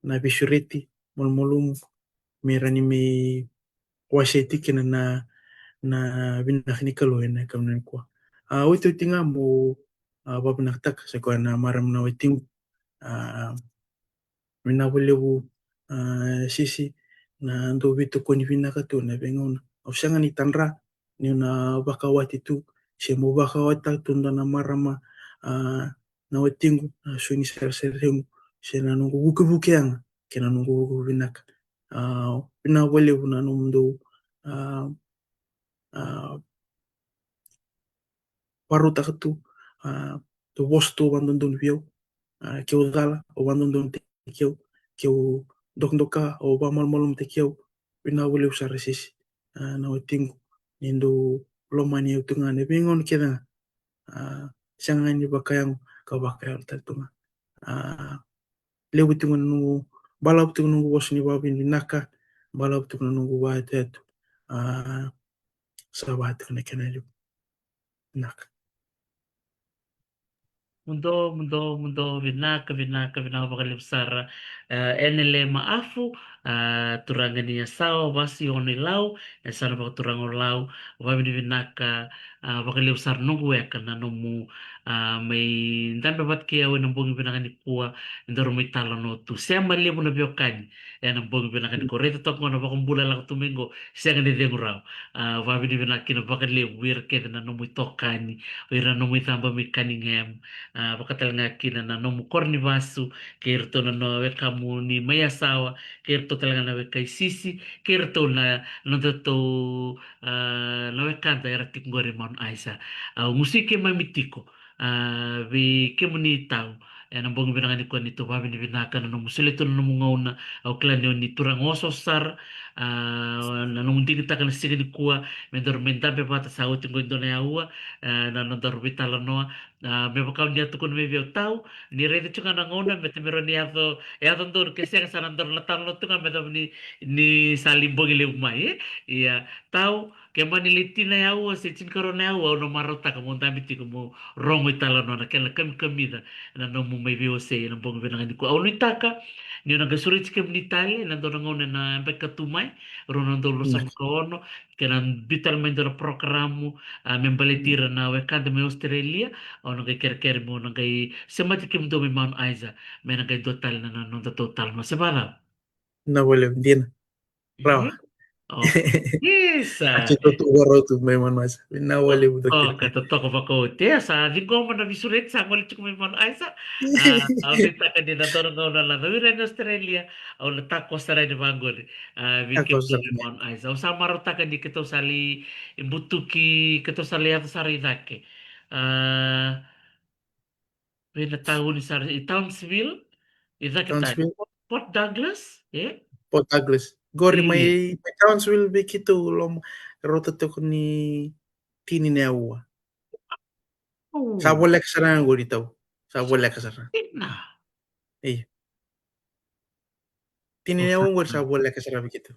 na veisureti, malumalumu, me rawa ni mai wasea tiko kina na, na vinaka ni Kalou ena yakavi nikua. A, otioti ga mo, a, vakavinakataka, sa koya na marama na watiqu. A, vinaka vakalevu, a, Sisi, na dau veitokoni vinaka tu na veigauna. Au sega ni tadra niu na vakawati tu, se mo vakawatitaka tu dua na marama, a, na watiqu, na sui ni sarisari remu, se na noqu vukevuke yaga kei na noqu vukevuke vinaka. A, vinaka vakalevu na nomudou, a, a, vakarautaka tu, a, dou vosa tu vakadodonu vei au. A, keu cala, au vakadodonutaki au, keu dokadoka, au vakamalumalumutaki au. Vinaka vakalevu sara Sisi, a, na watiqu, ni dou lomani au tu ga na veigauna kece ga. A, sega ga ni vakayago ka vakayalo tale tu ga. A, levu tiko na noqu, balavu tiko na noqu vosa ni vakavinavinaka, balavu tiko na noqu vakayatoyato. A, sa vaka tiko na kena levu. Vinaka. Muduo, muduo, muduo, vinaka, vinaka, vinaka vakalevu sara. E, Enele Maafu, a, turaga ni Yasawa, Vasi, Ono i Lau, e sa na vakaturaga o Lau, vakavinavinaka, a, vakalevu sara noqu weka na nomu, a, mai dabe vata kei au ena bogi vinaka nikua, e daru mai talanoa tu. Sema levu na veiwekani ena bogi vinaka nikua. Raica toka qo na vakabula e lako tu mai qo, sega ni cegu rawa. A, vakavinavinaka kina vakalevu vei ira kece na nomu itokani, o ira na nomu icaba mai Cunningham, a, vaka tale ga kina na nomu koro ni vasu, kei iratou na, na wekamu ni mai Yasawa, kei iratou tale ga na weka i Sisi, kei iratou na, na nodatou, a, na wekada era tiko qori Mount Isa. A, au gusu i keimami tiko, a, vei kemuni tau ena bogi vinaka nikua ni tou vakavinavinaka na nomu solia tu na nomu gauna. Au kila ni o ni turaga osooso sara, A, na nomu digitaka na siga nikua me daru mai dabe vata, sa oti qo e dua na aua, a, na nodaru veitalanoa. A, me vaka o ni a tukuna mai vei au, Tau, ni raica tu ga na gauna me te me rawa ni yaco, yaco donu, ke sega sa na daru na talanoa tu ga me yacova ni, ni sa lai bogi levu mai, e? Ia, Tau, ke mani lai tini na aua se tinikarua na aua, au na marautaka mo dabe tiko mo rogo italanoa na kena kamikamica na nomu mai veiwasei ena bogi vinaka nikua. Au nuitaka ni o na qai sureti kemuni tale ena dua na gauna ena yabaki ka tu mai, rua na udolu ruasagavulu ka ono, ke na biu tale mai dua na parokaramu, a, me baleti ira na wekada mai Australia. Au na qai kerekere mo na qai semati kemudou mai Mount Isa me na qai dua tale na, na nodatou talanoa, se vacava? Na wale dina. Rawa. Mhm. Oh. Isa. Ati to tu warau tu mai Mount Isa. Na wale buta. Totoka, totoka vakaoti. E, sa ciqoma na veisureti sa gole tiko mai Mount Isa. A, au nuitaka ni na dua na gauna na cau ira ena Australia, au na takoso sara yani vaqori. A, vei kemudou mai Mount Isa. Au sa marautaka ni keitou sa lai butuki, keitou sa lai yaco sara i cake. A, vei na tauni sara i Townsville, i cake tale. Townsville. Port, Port Douglas, e? Port Douglas. Qori mai, mai Townsville vei keitou loma, rauta tiko ni tini na aua. Sa voleka sara ga qori, Tau. Sa voleka sara. Ina. Io. Tini na aua qori sa voleka sara vei keitou.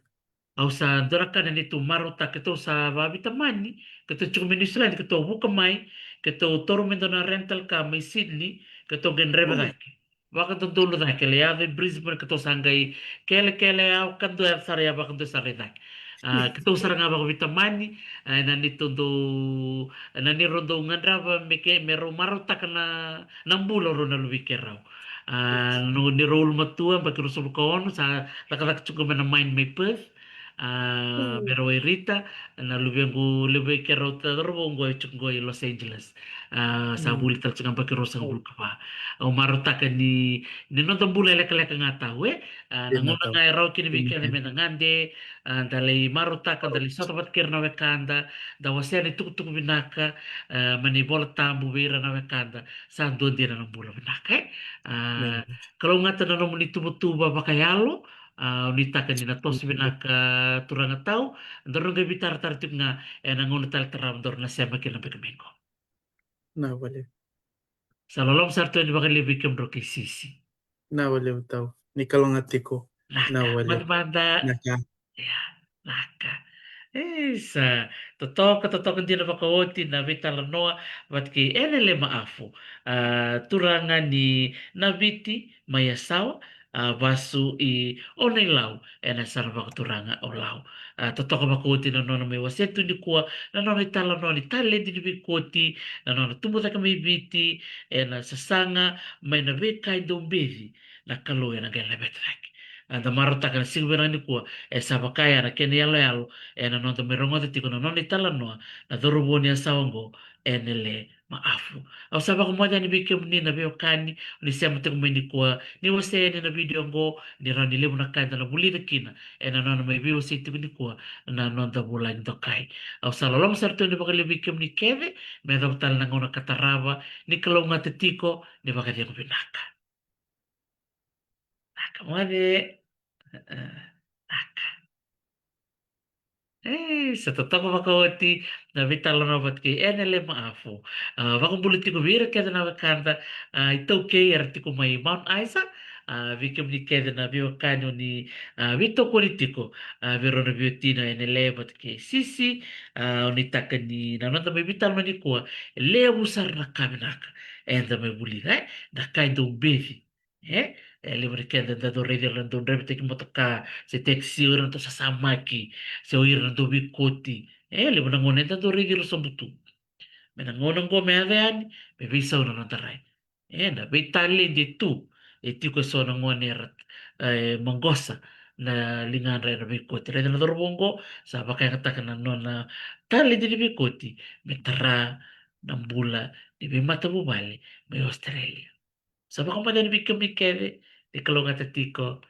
Au sa dua na ka na neitou marautaka, keitou sa vaveitamani, keitou tiko mai New Zealand, keitou vuka mai, keitou taura mai dua na rental car mai Sydney, keitou qai draiva cake. Vakadodonu cake, lai yaco i Brisbane, keitou sa qai kelekele, a, vakadua sara, a, vakadua sara i cake. A, keitou sara ga vakaveitamani, a, na neitou dau, na neirau dau gadreva me ke, me rau marautaka na, na bula o rau na luvei keirau. A, ni rau ulumatua, yabaki ruasagavulu ka ono, sa cakacaka tiko mai na mine mai Perth. A, me rau wairita, na luvequ, luvei keirau cauravou qo e tiko qo i Los Angeles. A, sa vuli tale tiko ga yabaki ruasagavulu ka va. Au marautaka ni, ni noda bula e lekaleka ga, Tau, e? A, na gauna ga e rawa kina vei keda me da gade, a, da lai marautaka, da lai sota vata kei ira na wekada, da wasea na itukutuku vinaka, a, mai na iVola Tabu vei ira na wekada. Sa dua dina na bula vinaka, e? A, kalougata na nomuni tuvatuva vakayalo, a, au nuitaka ni na toso vinaka, turaga Tau, daru na qai veitaratara tiko ga ena gauna tale tarava daru na sema kina beka mai qo. Na vale. Sa loloma sara tu yani vakalevu vei kemudrau kei Sisi. Na vale, Tau. Ni kalougata tiko. Na vale. Mada, mada. Ia, naka. Isa, totoka, totoka dina vakaoti na veitalanoa vata kei Enele Maafu, a, turaga ni Naviti mai Yasawa, a, vasu i Onailau, ena yasana vakaturaga o Lau. A, totoka vakaoti na nona mai wasea tu nikua na nona italanoa ni taledi ni veikoti, na nona tubu cake mai Viti, ena sasaga mai na veika e dau beci na Kalou ena qai laveta cake. A, da marautaka na siga vinaka nikua, e sa vaka ya na kena iyaloyalo ena noda mai rogoca tiko na nona italanoa na cauravou ni Yasawa oqo, Enele Maafu. Au sa vakamoce yani vei kemuni na veiwekani o ni sema tiko mai nikua, ni wasea yani na vidio oqo, ni rawa ni levu na ka eda na vulica kina ena nona mai veiwasei tiko nikua na noda vulagi dokai. Au sa loloma sara tu yani vakalevu vei kemuni kece, me yacova tale na gauna ka tarava, ni kalougata tiko, ni vakacegu vinaka. Naka moce. Naka. E, sa totoka vakaoti na veitalanoa vata kei Enele Maafu. A, vakabula tiko vei ira kece na wekada, a, iTaukei era tiko mai Mount Isa, a, vei kemuni kece na veiwekani o ni, a, veitokoni tiko, a, vei rau na veiwatini o Enele vata kei Sisi, a, au nuitaka ni na noda mai veitalanoa nikua, e levu sara na ka vinaka eda mai vulica, e, na ka e dau beci. E, e levu na keda eda dau raici ira na dau draivataki motoka se taxi, o ira na dau sasamaki, se o ira na dau veikoti. E levu na gauna eda dau raici ira sobu tu. Me na gauna oqo me yaco yani, me veisau na noda rai. E, na veitaledi e tu, e tiko eso na gone era, e, maqosa na ligadra ena veikoti. Raica na cauravou oqo, sa vakayagataka na nona taledi ni veikoti me tara na bula ni veimatavuvale mai Australia. Sa vakamoce yani vei kemuni kece, ni kalougata tiko,